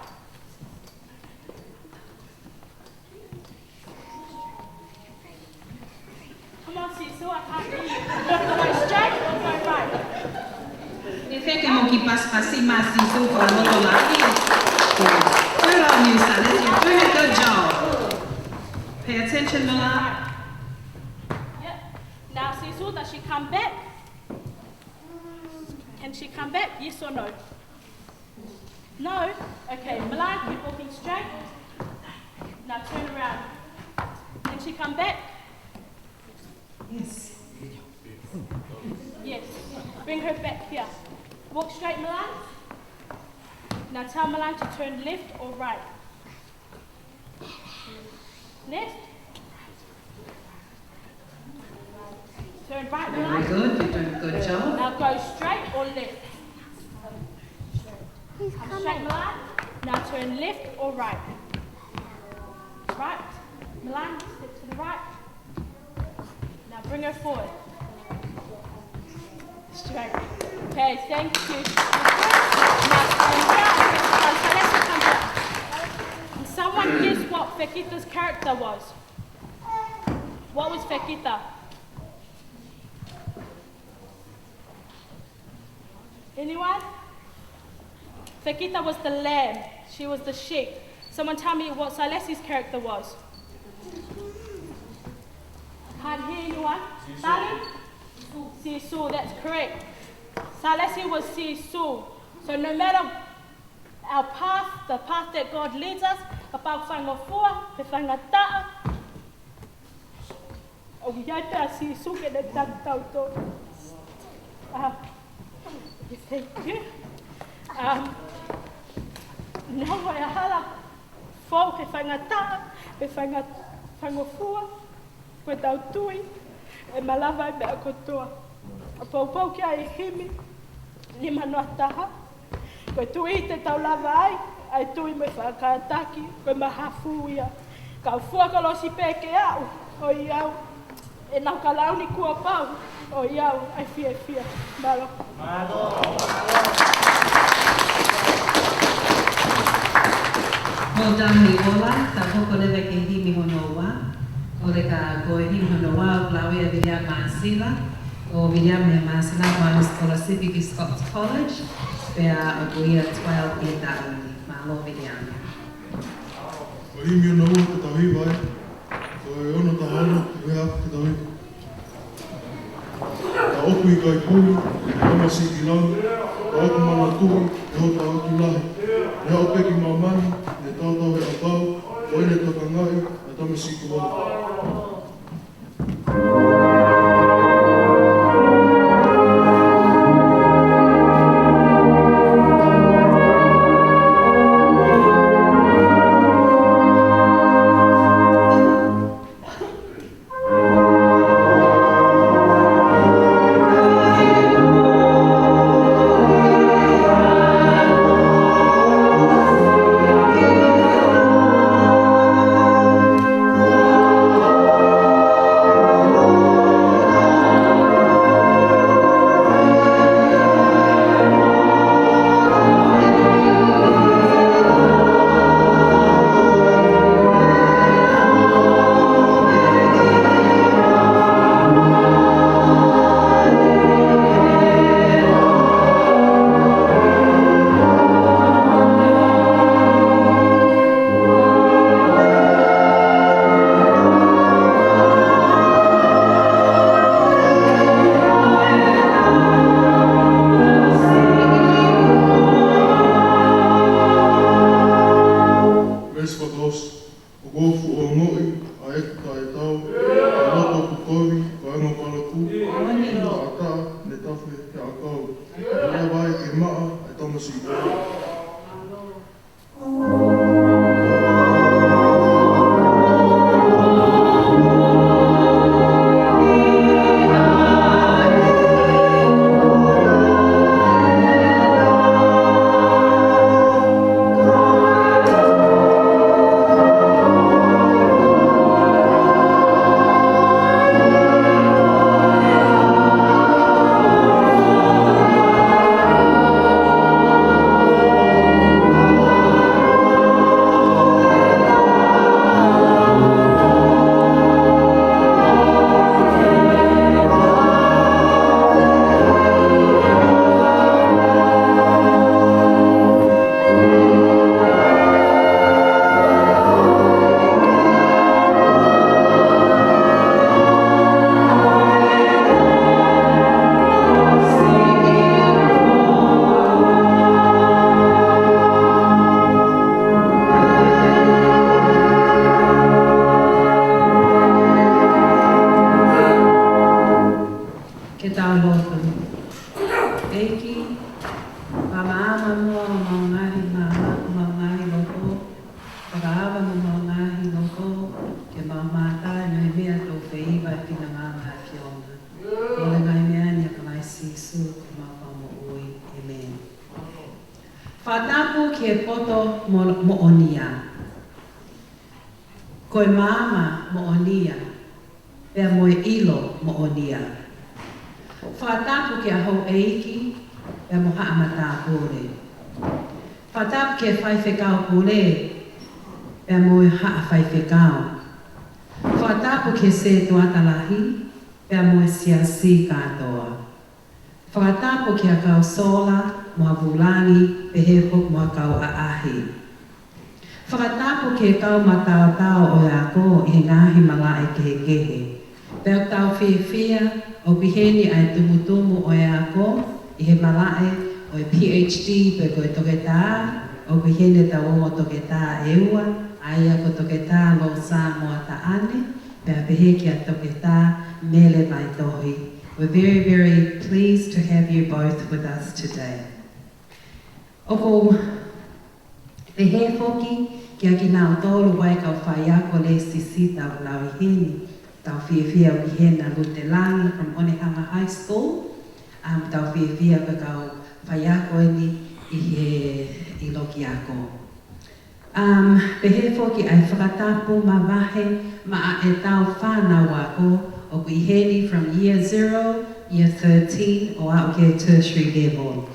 Come on, Seesaw, I can't hear you. Go straight or go right? ʻE fēfē mo e kiʻi pasipasi mai ʻa Seesaw ko e loto lahi? Good on you, Salesia. You're doing a good job. Pay attention, Milan. Yep. Now, Seesaw, does she come back? Can she come back? Yes or no? No? Okay, Milan, keep walking straight. Now turn around. Can she come back? Yes. Yes. Bring her back here. Walk straight, Milan. Now tell Milan to turn left or right. Next. Turn right, Milan. Very good. You're doing a good job. Now go straight or left. Come straight, Milan. Now turn left or right. Right. Milan, step to the right. Now bring her forward. Straight. Okay, thank you. Now, come back. Come back. Can someone guess what Fekita's character was? What was Fekita? Anyone? Fekita was the lamb. She was the sheep. Someone tell me what Salesi's character was. Can't hear anyone. Sally? Seesaw, that's correct. Salesi was Seesaw. So no matter our path, the path that God leads us, kapau faingofua pe faingataʻa, ʻoku ʻi ai pē ʻa Sīsū ke ne taki tautolu. Ah, thank you. Um, neongo e hala fou he faingataʻa, he fainga-, faingofua, ko ʻetau tui ʻe malava ʻa e meʻa kotoa. ʻOku poupou ki ai e himi nima noa taha. Ko e tui te tau lava ai ʻa e tui mo e faʻa kātaki, ko e mahafu ia. Kau fua kolosi pē ke aʻu, ʻoiauē, ʻenau kalauni kuo pau, ʻoiauē, ʻa e fiefia. Mālō. Well done, Nicola. Tau hoko leva ki he himi hono ua. ʻOku lele ko e himi hono ua, ʻoku lau ia ʻe Viliami Māsila. Ko Viliami Māsila, ko e Scholar Civic Scots College, pea ʻoku ia twelve year old. Mālō, Viliami. Ko e himi hono ua te tau hiva ai. Ko e ono taha ono, ʻi he haafe te tau hiva. Ka ʻoku ʻikai puli, ka masiʻi ki langi, ka ʻoku manatuʻi ʻe hota ʻotu lahi. Ne haʻu pē ki māmani, ne taotao he ʻapau, ko ʻene tokangaʻi ʻa e tamasiʻi kuonga. Veesi fakaʻosi. ʻOku ou fuʻu ongoʻi ʻa ʻeku taʻetaau, ʻa e loto ʻoku kovi, ko e anga palakū, taʻataʻa ne tafe he ʻakau. Lava ai ke maʻa ʻa e tamasiʻi. Maama mo homau ngaahi maama, homau ngaahi loto, fakaava mo homau ngaahi loto, ke mau mātā ʻi he meʻa ʻoku feiva ʻi he finangalo ʻo e ʻAfiona. Ko e ngaahi meʻa ni ʻia Kalaisi Sīsū ko homau Fakamoʻui. ʻĒmeni. Fakatapu ki he poto mo-, moʻonia. Ko e maama moʻonia, pea mo e ʻilo moʻonia. Fakatapu ki he houʻeiki, pea mo haʻa matāpule. Fakatapu ki he faifekau pule, pea mo e haʻa faifekau. Fakatapu ki he sētuata lahi, pea mo e siasi kātoa. Fakatapu ki he kau sola mo e vūlangi, pehē foki mo e kau ʻaʻahi. Fakatapu ki he kau mataotao ʻo e ako ʻi he ngaahi malaʻe kehekehe. Pea ʻoku tau fiefia ʻoku ʻi heni ʻa e tumutumu ʻo e ako ʻi he malaʻe ʻo e PhD pe ko e toketā, ʻoku ʻi heni ʻetau ongo toketā ʻe ua, ʻa ia ko Toketā Losa Moataʻane, pea pehē kia Toketā Mele Vaitohi. We're very, very pleased to have you both with us today. ʻOku ou pehē foki kia kinautolu ʻa e kau faiako lēsisita ʻoku lau ʻi heni. Tau fiefia ʻoku ʻi heni ʻa Lute Langi from Onehunga High School. Um, tau fiefia ko e kau faiako eni ʻi he ʻi loki ako. Um, pehē foki ʻa e fakatapu mavahe maʻa ʻetau fānau ako ʻoku ʻi heni from year zero, year thirteen, ʻo aʻu ki he tertiary level.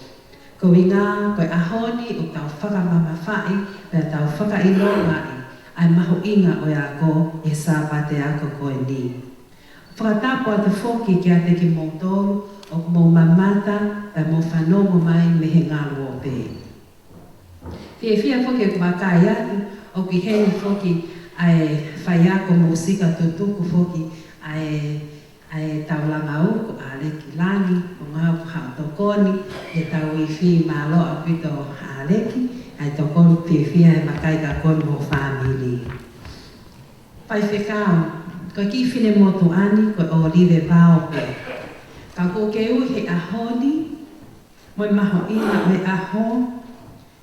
Ko e ʻuhinga, ko e ʻaho ni ʻoku tau fakamamafaʻi, pea tau fakaʻilongaʻi ʻa e mahuʻinga ʻo e ako ʻi he Sāpate ako ko eni. Fakatapu atu foki kiate kimoutolu ʻoku mou mamata, pea mou fanongo mai mei he ngaluope. Fiefia foki ʻeku vakai atu, ʻoku ʻi heni foki ʻa e faiako mūsika tutuku foki ʻa e, ʻa e taulanga uku, ʻAleki Langi, ʻo ngāue haʻo tokoni, ʻi he tau ifi. Mālō ʻaupito ʻAleki, ʻa e tokoni, fiefia he vakai kia koe mo ho fāmili. Faifekau, ko e kiʻi finemotuʻa ni ko e ʻōlive vao pē. Ka ʻoku ke ui he ʻaho ni, mo e mahuʻinga ʻo e ʻaho,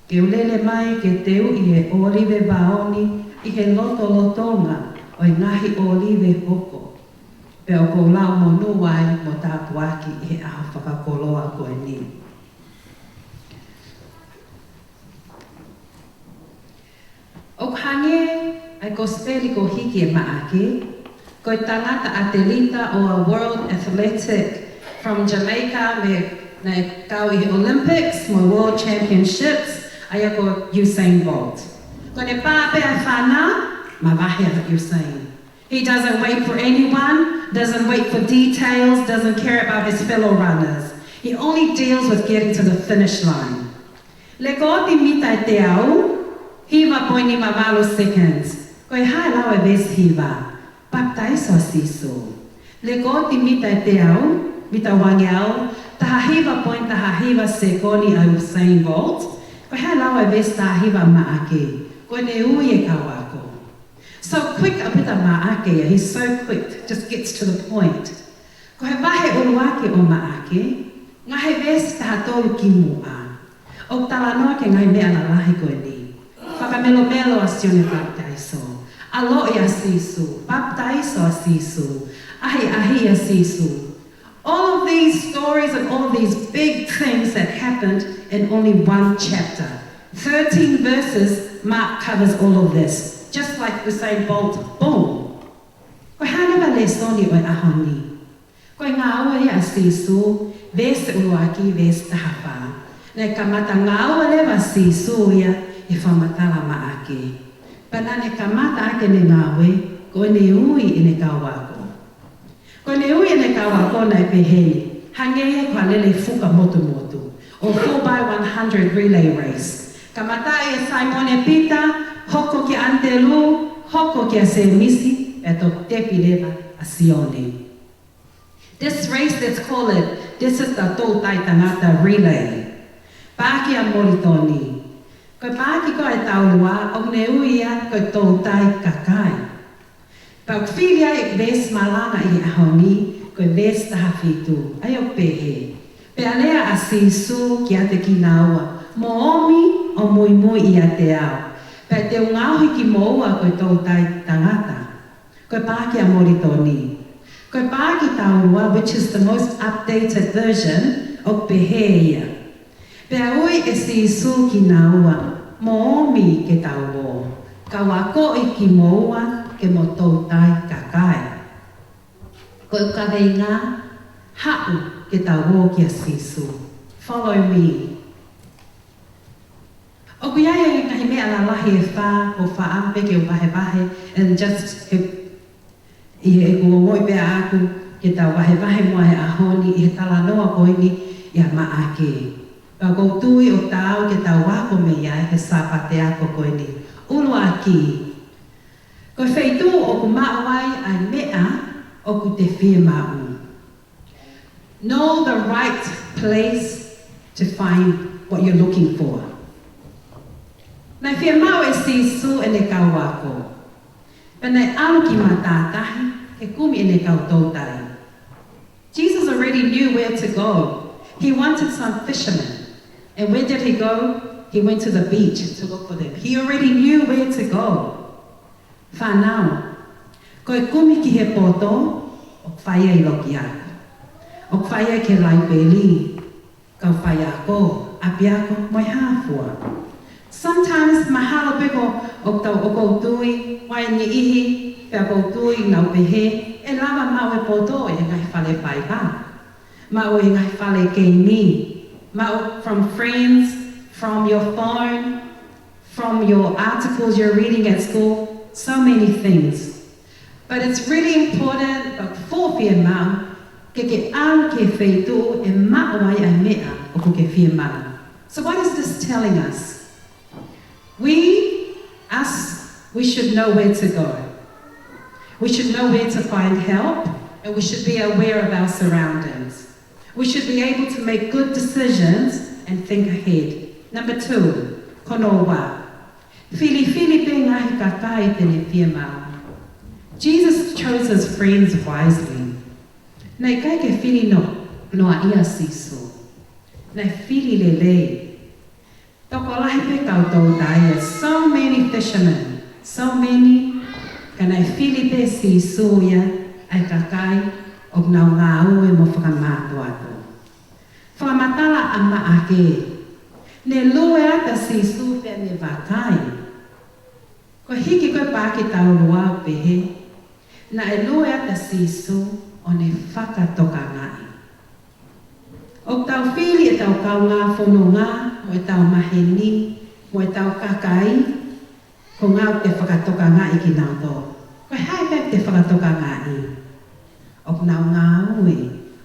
ke u lele mai ke te uʻi e ʻōlive vao ni ʻi he lotolotonga ʻo e ngaahi ʻōlive hoko. Pea ʻoku ou lau monū ai mo tāpuaki ʻi he ʻaho fakakoloa ko eni. ʻOku hangē ʻa e kosipeli ko Hiki e Maʻake, ko e tangata ʻatelita ʻo e World Athletic from Jamaica, mei naʻe kau ʻi he Olympics mo e World Championships, ʻa ia ko Usain Bolt. Ko ʻene pā pē ʻa e fānau, mavahe ʻa Usain. He doesn't wait for anyone, doesn't wait for details, doesn't care about his fellow runners. He only deals with getting to the finish line. Lekooti mita ʻe teau, hiva poini nima valu seconds. Ko e hā e lau e veesi hiva? Papitaiso ʻa Sīsū. Lekooti mita ʻe teau, mita uangeau, taha hiva poini taha hiva sekoni ʻa Usain Bolt. Ko e hā e lau e veesi taha hiva Maʻake? Ko ʻene ui e kau ako. So quick ʻaupito Maʻake, he's so quick, just gets to the point. Ko e vahe ʻuluaki ʻo Maʻake, ngaahi veesi taha tolu ki muʻa, ʻoku talanoa ki he ngaahi meʻa lalahi ko eni. Fakamelomelo ʻa Sione Papitaiso, ʻaloʻi ʻa Sīsū, papitaiso ʻa Sīsū, ʻahiʻahiʻi ʻa Sīsū. All of these stories and all of these big things that happened in only one chapter. Thirteen verses, Mark covers all of this. Just like Usain Bolt, boom. Ko e hā leva e lēsoni ʻo e ʻaho ni? Ko e ngāue ia ʻa Sīsū, veesi ʻuluaki, veesi taha fā. Naʻe kamata ngāue leva ʻa Sīsū ia he fakamatala Maʻake. Pea naʻa ne kamata ʻaki ʻene ngāue, ko ʻene ui ʻene kau ako. Ko ʻene ui ʻene kau ako naʻe pehē ni, hangē ia ko ha lele fuka motumotu, ʻo four by one hundred relay race. Kamataʻi ʻe Saimone Pita, hoko kia ʻAnitelū, hoko kia Sēmisi, pea toki tepi leva ʻa Sione. This race, let's call it, this is the toutai tangata relay. Paaki ʻa Molitoni. Ko e paaki ko ē ʻa e taulua, ʻoku ne ui ia ko e toutai kakai. Pea ʻoku fili ai e veesi malanga ʻi he ʻaho ni, ko e veesi taha fitu, ʻa ia ʻoku pehē: Pea lea ʻa Sīsū kiate kinaua, Mo omi ʻo muimui ʻiate au, pea te u ngaohi kimoua ko e toutai tangata. Ko e paaki ʻa Molitoni. Ko e paaki taulua, which is the most updated version, ʻoku pehē ia: Pea ui ʻe Sīsū kinaua, mo omi ke tau ō, kau akoʻi kimoua ke mo toutai kakai. Ko e kaveinga, haʻu ke tau ō kia Sīsū. Follow me. ʻOku ʻi ai e ngaahi meʻa lalahi ʻe fā, ʻoku ou fakaʻamu pē ke u vahevahe, and just he, ʻi heʻeku ongoʻi pē ʻaʻaku ke tau vahevahe muʻa he ʻaho ni ʻi he talanoa ko eni ʻia Maʻake. Pea ʻoku ou tui ʻoku taau ke tau ako mei ai he Sāpate ako ko eni. ʻUluaki, ko e feituʻu ʻoku maʻu ai ʻa e meʻa ʻoku te fiemaʻu. Know the right place to find what you're looking for. Naʻe fiemaʻu ʻe Sīsū ʻene kau ako. Pea naʻe ʻalu ki matātahi ke kumi ʻene kau toutai. Jesus already knew where to go. He wanted some fishermen. And where did he go? He went to the beach to look for them. He already knew where to go. Fānau, ko e kumi ki he poto, ʻoku fai ai loki ako. ʻOku fai ai ki he laipeli, kau faiako, ʻapiako, mo e hā fua. Sometimes mahalo pē ko ʻoku tau, ʻoku ou tui, ʻoku ʻi ai e niʻihi, pea ʻoku ou tui nau pehē, ʻe lava maʻu e poto ʻi he ngaahi fale faiva. Maʻu ʻi he ngaahi fale keimi. Maʻu from friends, from your phone, from your articles you're reading at school, so many things. But it's really important, ʻoku fuʻu fiemaʻu ke ke ʻalu ki he feituʻu ʻe maʻu ai ʻa e meʻa ʻoku ke fiemaʻu. So what is this telling us? We, us, we should know where to go. We should know where to find help, and we should be aware of our surroundings. We should be able to make good decisions and think ahead. Number two, ko hono ua, filifili pē ngaahi kakai te ne fiemaʻu. Jesus chose his friends wisely. Naʻe ʻikai ke fili noa, noaʻia ʻa Sīsū. Naʻe fili lelei. Tokolahi pē kau toutai ia, so many fishermen, so many, ka naʻe fili pē ʻe Sīsū ia ʻa e kakai ʻoku nau ngāue mo fakamātoato. Fakamatala ʻa Maʻake, ne lue atu ʻa Sīsū pea ne vakai. Ko e hiki ko ē paaki taulua ʻoku pehē, naʻe lue atu ʻa Sīsū ʻo ne fakatokangaʻi. ʻOku tau fili ʻetau kaungā fononga, mo ʻetau maheni, mo ʻetau kakai, ko e ʻuhinga ʻoku te fakatokangaʻi kinautolu. Ko e hā pē ʻoku te fakatokangaʻi? ʻOku nau ngāue,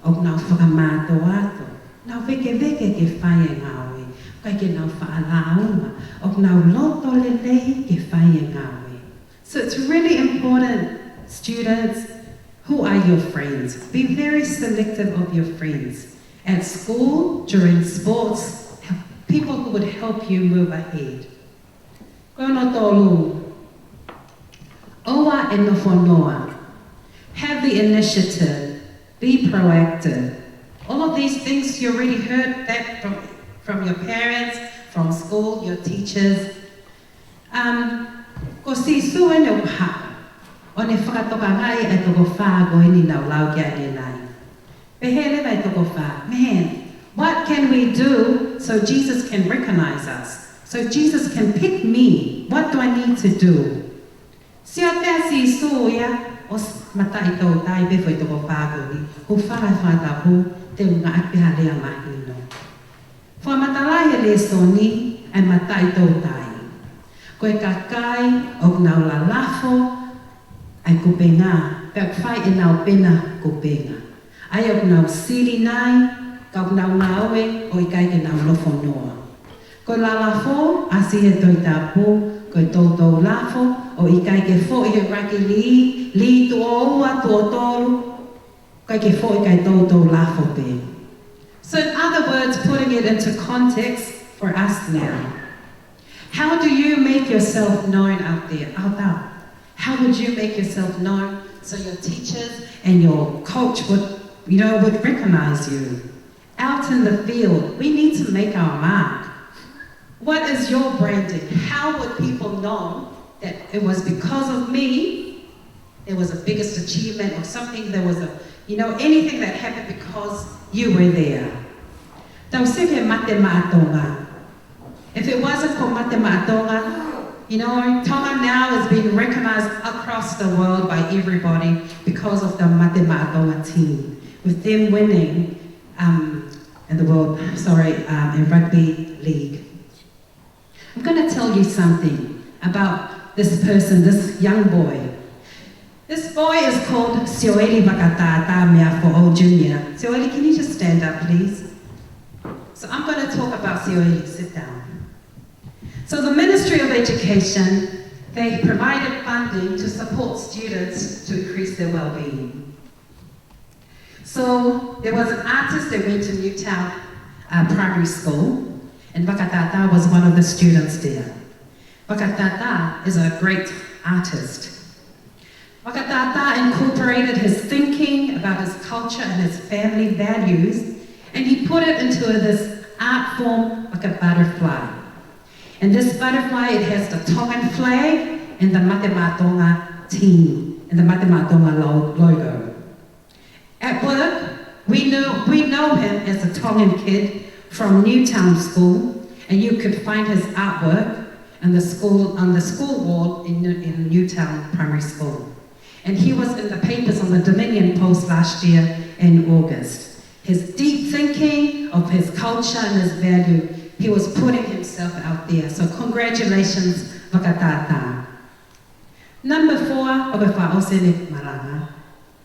ʻoku nau fakamātoato, nau vēkeveke ke fai e ngāue, ʻikai ke nau faʻa lāunga, ʻoku nau loto lelei ke fai e ngāue. So it's really important, students, who are your friends? Be very selective of your friends. At school, during sports, people who would help you move ahead. Ko hono tolu, ʻoua ʻe nofonoa. Have the initiative. Be proactive. All of these things you already heard that from, from your parents, from school, your teachers. Um, ko Sīsū ʻene ʻoku haʻu ʻo ne fakatokangaʻi e toko fā ko eni naʻa ku lau ki ai ʻanenai. Pehē leva e toko fā, man, what can we do so Jesus can recognize us? So Jesus can pick me. What do I need to do? Sio pē ʻa Sīsū ia ʻo s-, mataʻitoutai pē foʻi toko fā ko eni, hūfanga he fakatapu, te u ngāueʻaki pē ha lea mahino. Fakamatalaʻi he lēsoni ʻa e mataʻitoutai. Ko e kakai ʻoku nau lalafo ʻa e kupenga, pea ʻoku fai ʻenau pena kupenga. ʻA ia ʻoku nau sili nai, ka ʻoku nau ngāue ʻo ʻikai ke nau nofonoa. Ko e lalafo, ʻasi he Tohi Tapu, ko e toutou lafo, ʻo ʻikai ke foʻi he raki lī, lī tuʻo ua, tuʻo tolu, ʻikai ke foʻi, kae toutou lafo pē. So in other words, putting it into context for us now. How do you make yourself known out there? ʻAtau. How would you make yourself known so your teachers and your coach would, you know, would recognize you? Out in the field, we need to make our mark. What is your branding? How would people know that it was because of me, there was a biggest achievement or something, there was a, you know, anything that happened because you were there? Tau sio ki he Mate Maʻa Tonga. If it wasn't for Mate Maʻa Tonga, you know, Tonga now is being recognized across the world by everybody because of the Mate Maʻa Tonga team, with them winning, um, in the world, sorry, um, in rugby league. I'm gonna tell you something about this person, this young boy. This boy is called Sioeli Vakatātā Meafoʻou Junior. Sioeli, can you just stand up, please? So I'm gonna talk about Sioeli. Sit down. So the Ministry of Education, they provided funding to support students to increase their well-being. So there was an artist that went to Newtown, uh, Primary School, and Vakatātā was one of the students there. Vakatātā is a great artist. Vakatātā incorporated his thinking about his culture and his family values, and he put it into this art form like a butterfly. And this butterfly, it has the Tongan flag and the Mate Maʻa Tonga team and the Mate Maʻa Tonga lo-, logo. At work, we know, we know him as a Tongan kid from Newtown School, and you could find his artwork on the school, on the school wall in New-, in Newtown Primary School. And he was in the papers on the Dominion Post last year in August. His deep thinking of his culture and his value, he was putting himself out there. So congratulations, Vakatātā. Number four, ʻoku fakaʻosi ʻene malanga,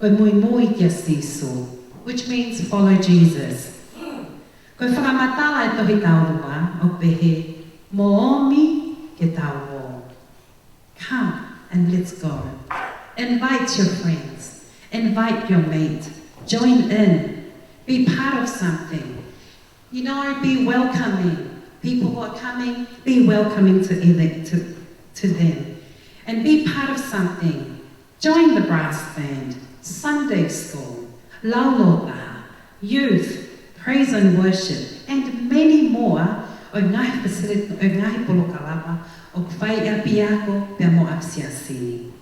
ko e muimui kia Sīsū, which means follow Jesus. Ko e fakamatala ʻa e Tohi Taulua ʻoku pehē, mō ʻomi ke tau ō. Come and let's go. Invite your friends. Invite your mate. Join in. Be part of something. You know, be welcoming. People who are coming, be welcoming to ele-, to, to them. And be part of something. Join the brass band, Sunday school, laulōtaha, youth, praise and worship, and many more ʻo e ngaahi facility, ʻo e ngaahi polokalama ʻoku fai ʻi ʻapiako pea mo ʻapisiasi ni.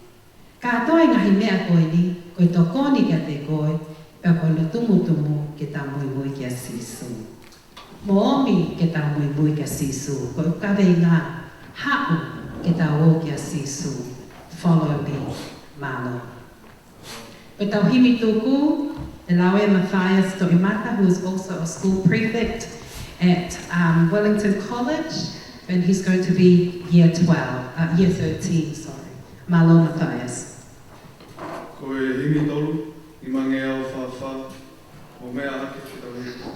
Kātoa e ngaahi meʻa ko eni, ko e tokoni kiate koe, pea ko hono tumutumu ke tau muimui kia Sīsū. Mō ʻomi ke tau muimui kia Sīsū, ko e kaveinga, haʻu ke tau ō kia Sīsū. Follow me, mālō. Ko ʻetau himi tuku, ʻe Laue Matthias Toʻimata, who is also a school prefect at, um, Wellington College, and he's going to be year twelve, uh, year thirteen, sorry. Mālō Matthias. Ko e himi tolu, Nimangeau Fāfā, ʻo meʻa ake ki tau iku.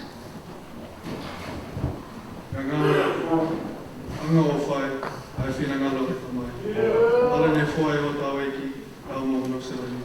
Ngangau e ako, anga ʻo fai, ʻa e finangalo ʻo e Tamai. ʻAlu ʻene foha ʻi hotau ʻEiki, ʻa e ʻOtua mo hono Siasi.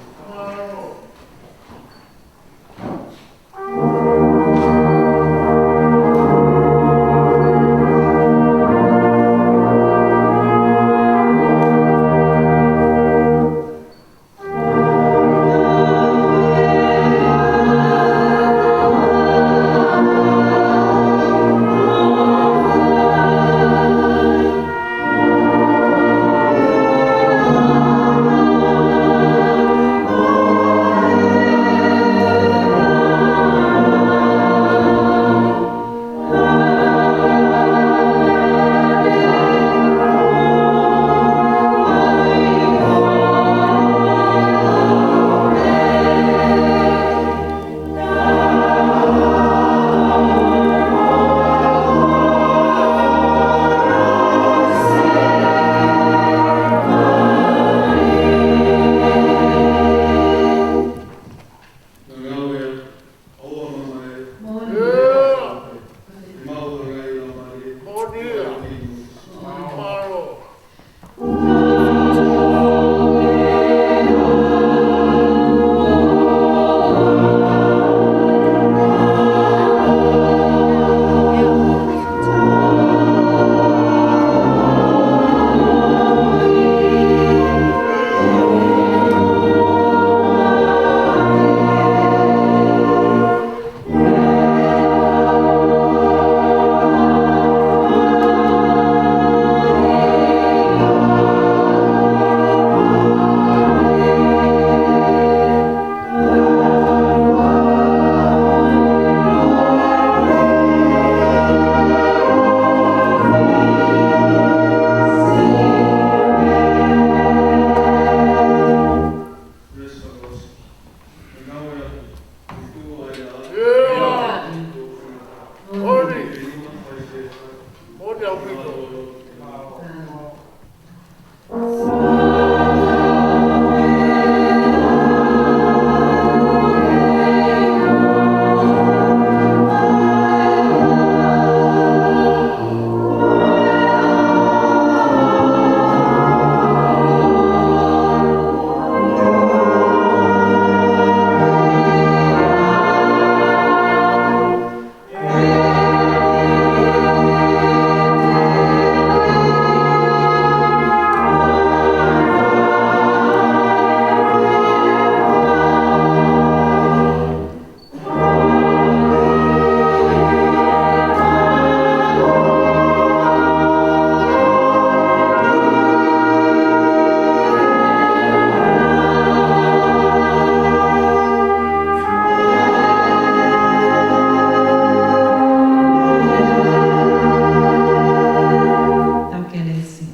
Tau kelesi.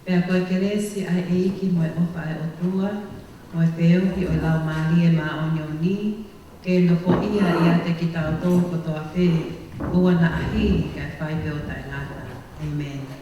Pea ko e kelesi ʻa e ʻEiki mo e ʻofa ʻa e ʻOtua, mo e feohi ʻo e Laumālie Māʻoniʻoni, ke nofoʻia ʻiate kitautolu kotoa pē, ʻoua naʻa hili kae fai pē ʻo taʻengata. ʻĒmeni.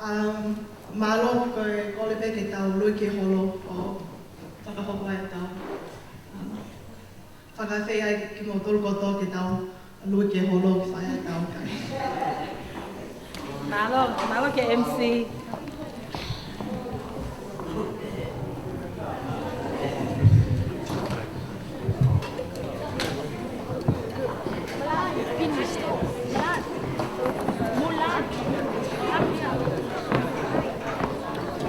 Um, mālō, ko e kole pē ke tau lue ki he holo ʻo fakahoko ʻetau, um, fakafeʻiloaki kimoutolu kotoa ke tau lue ki he holo ke fai ʻetau kai. Mālō, mālō ki he M C.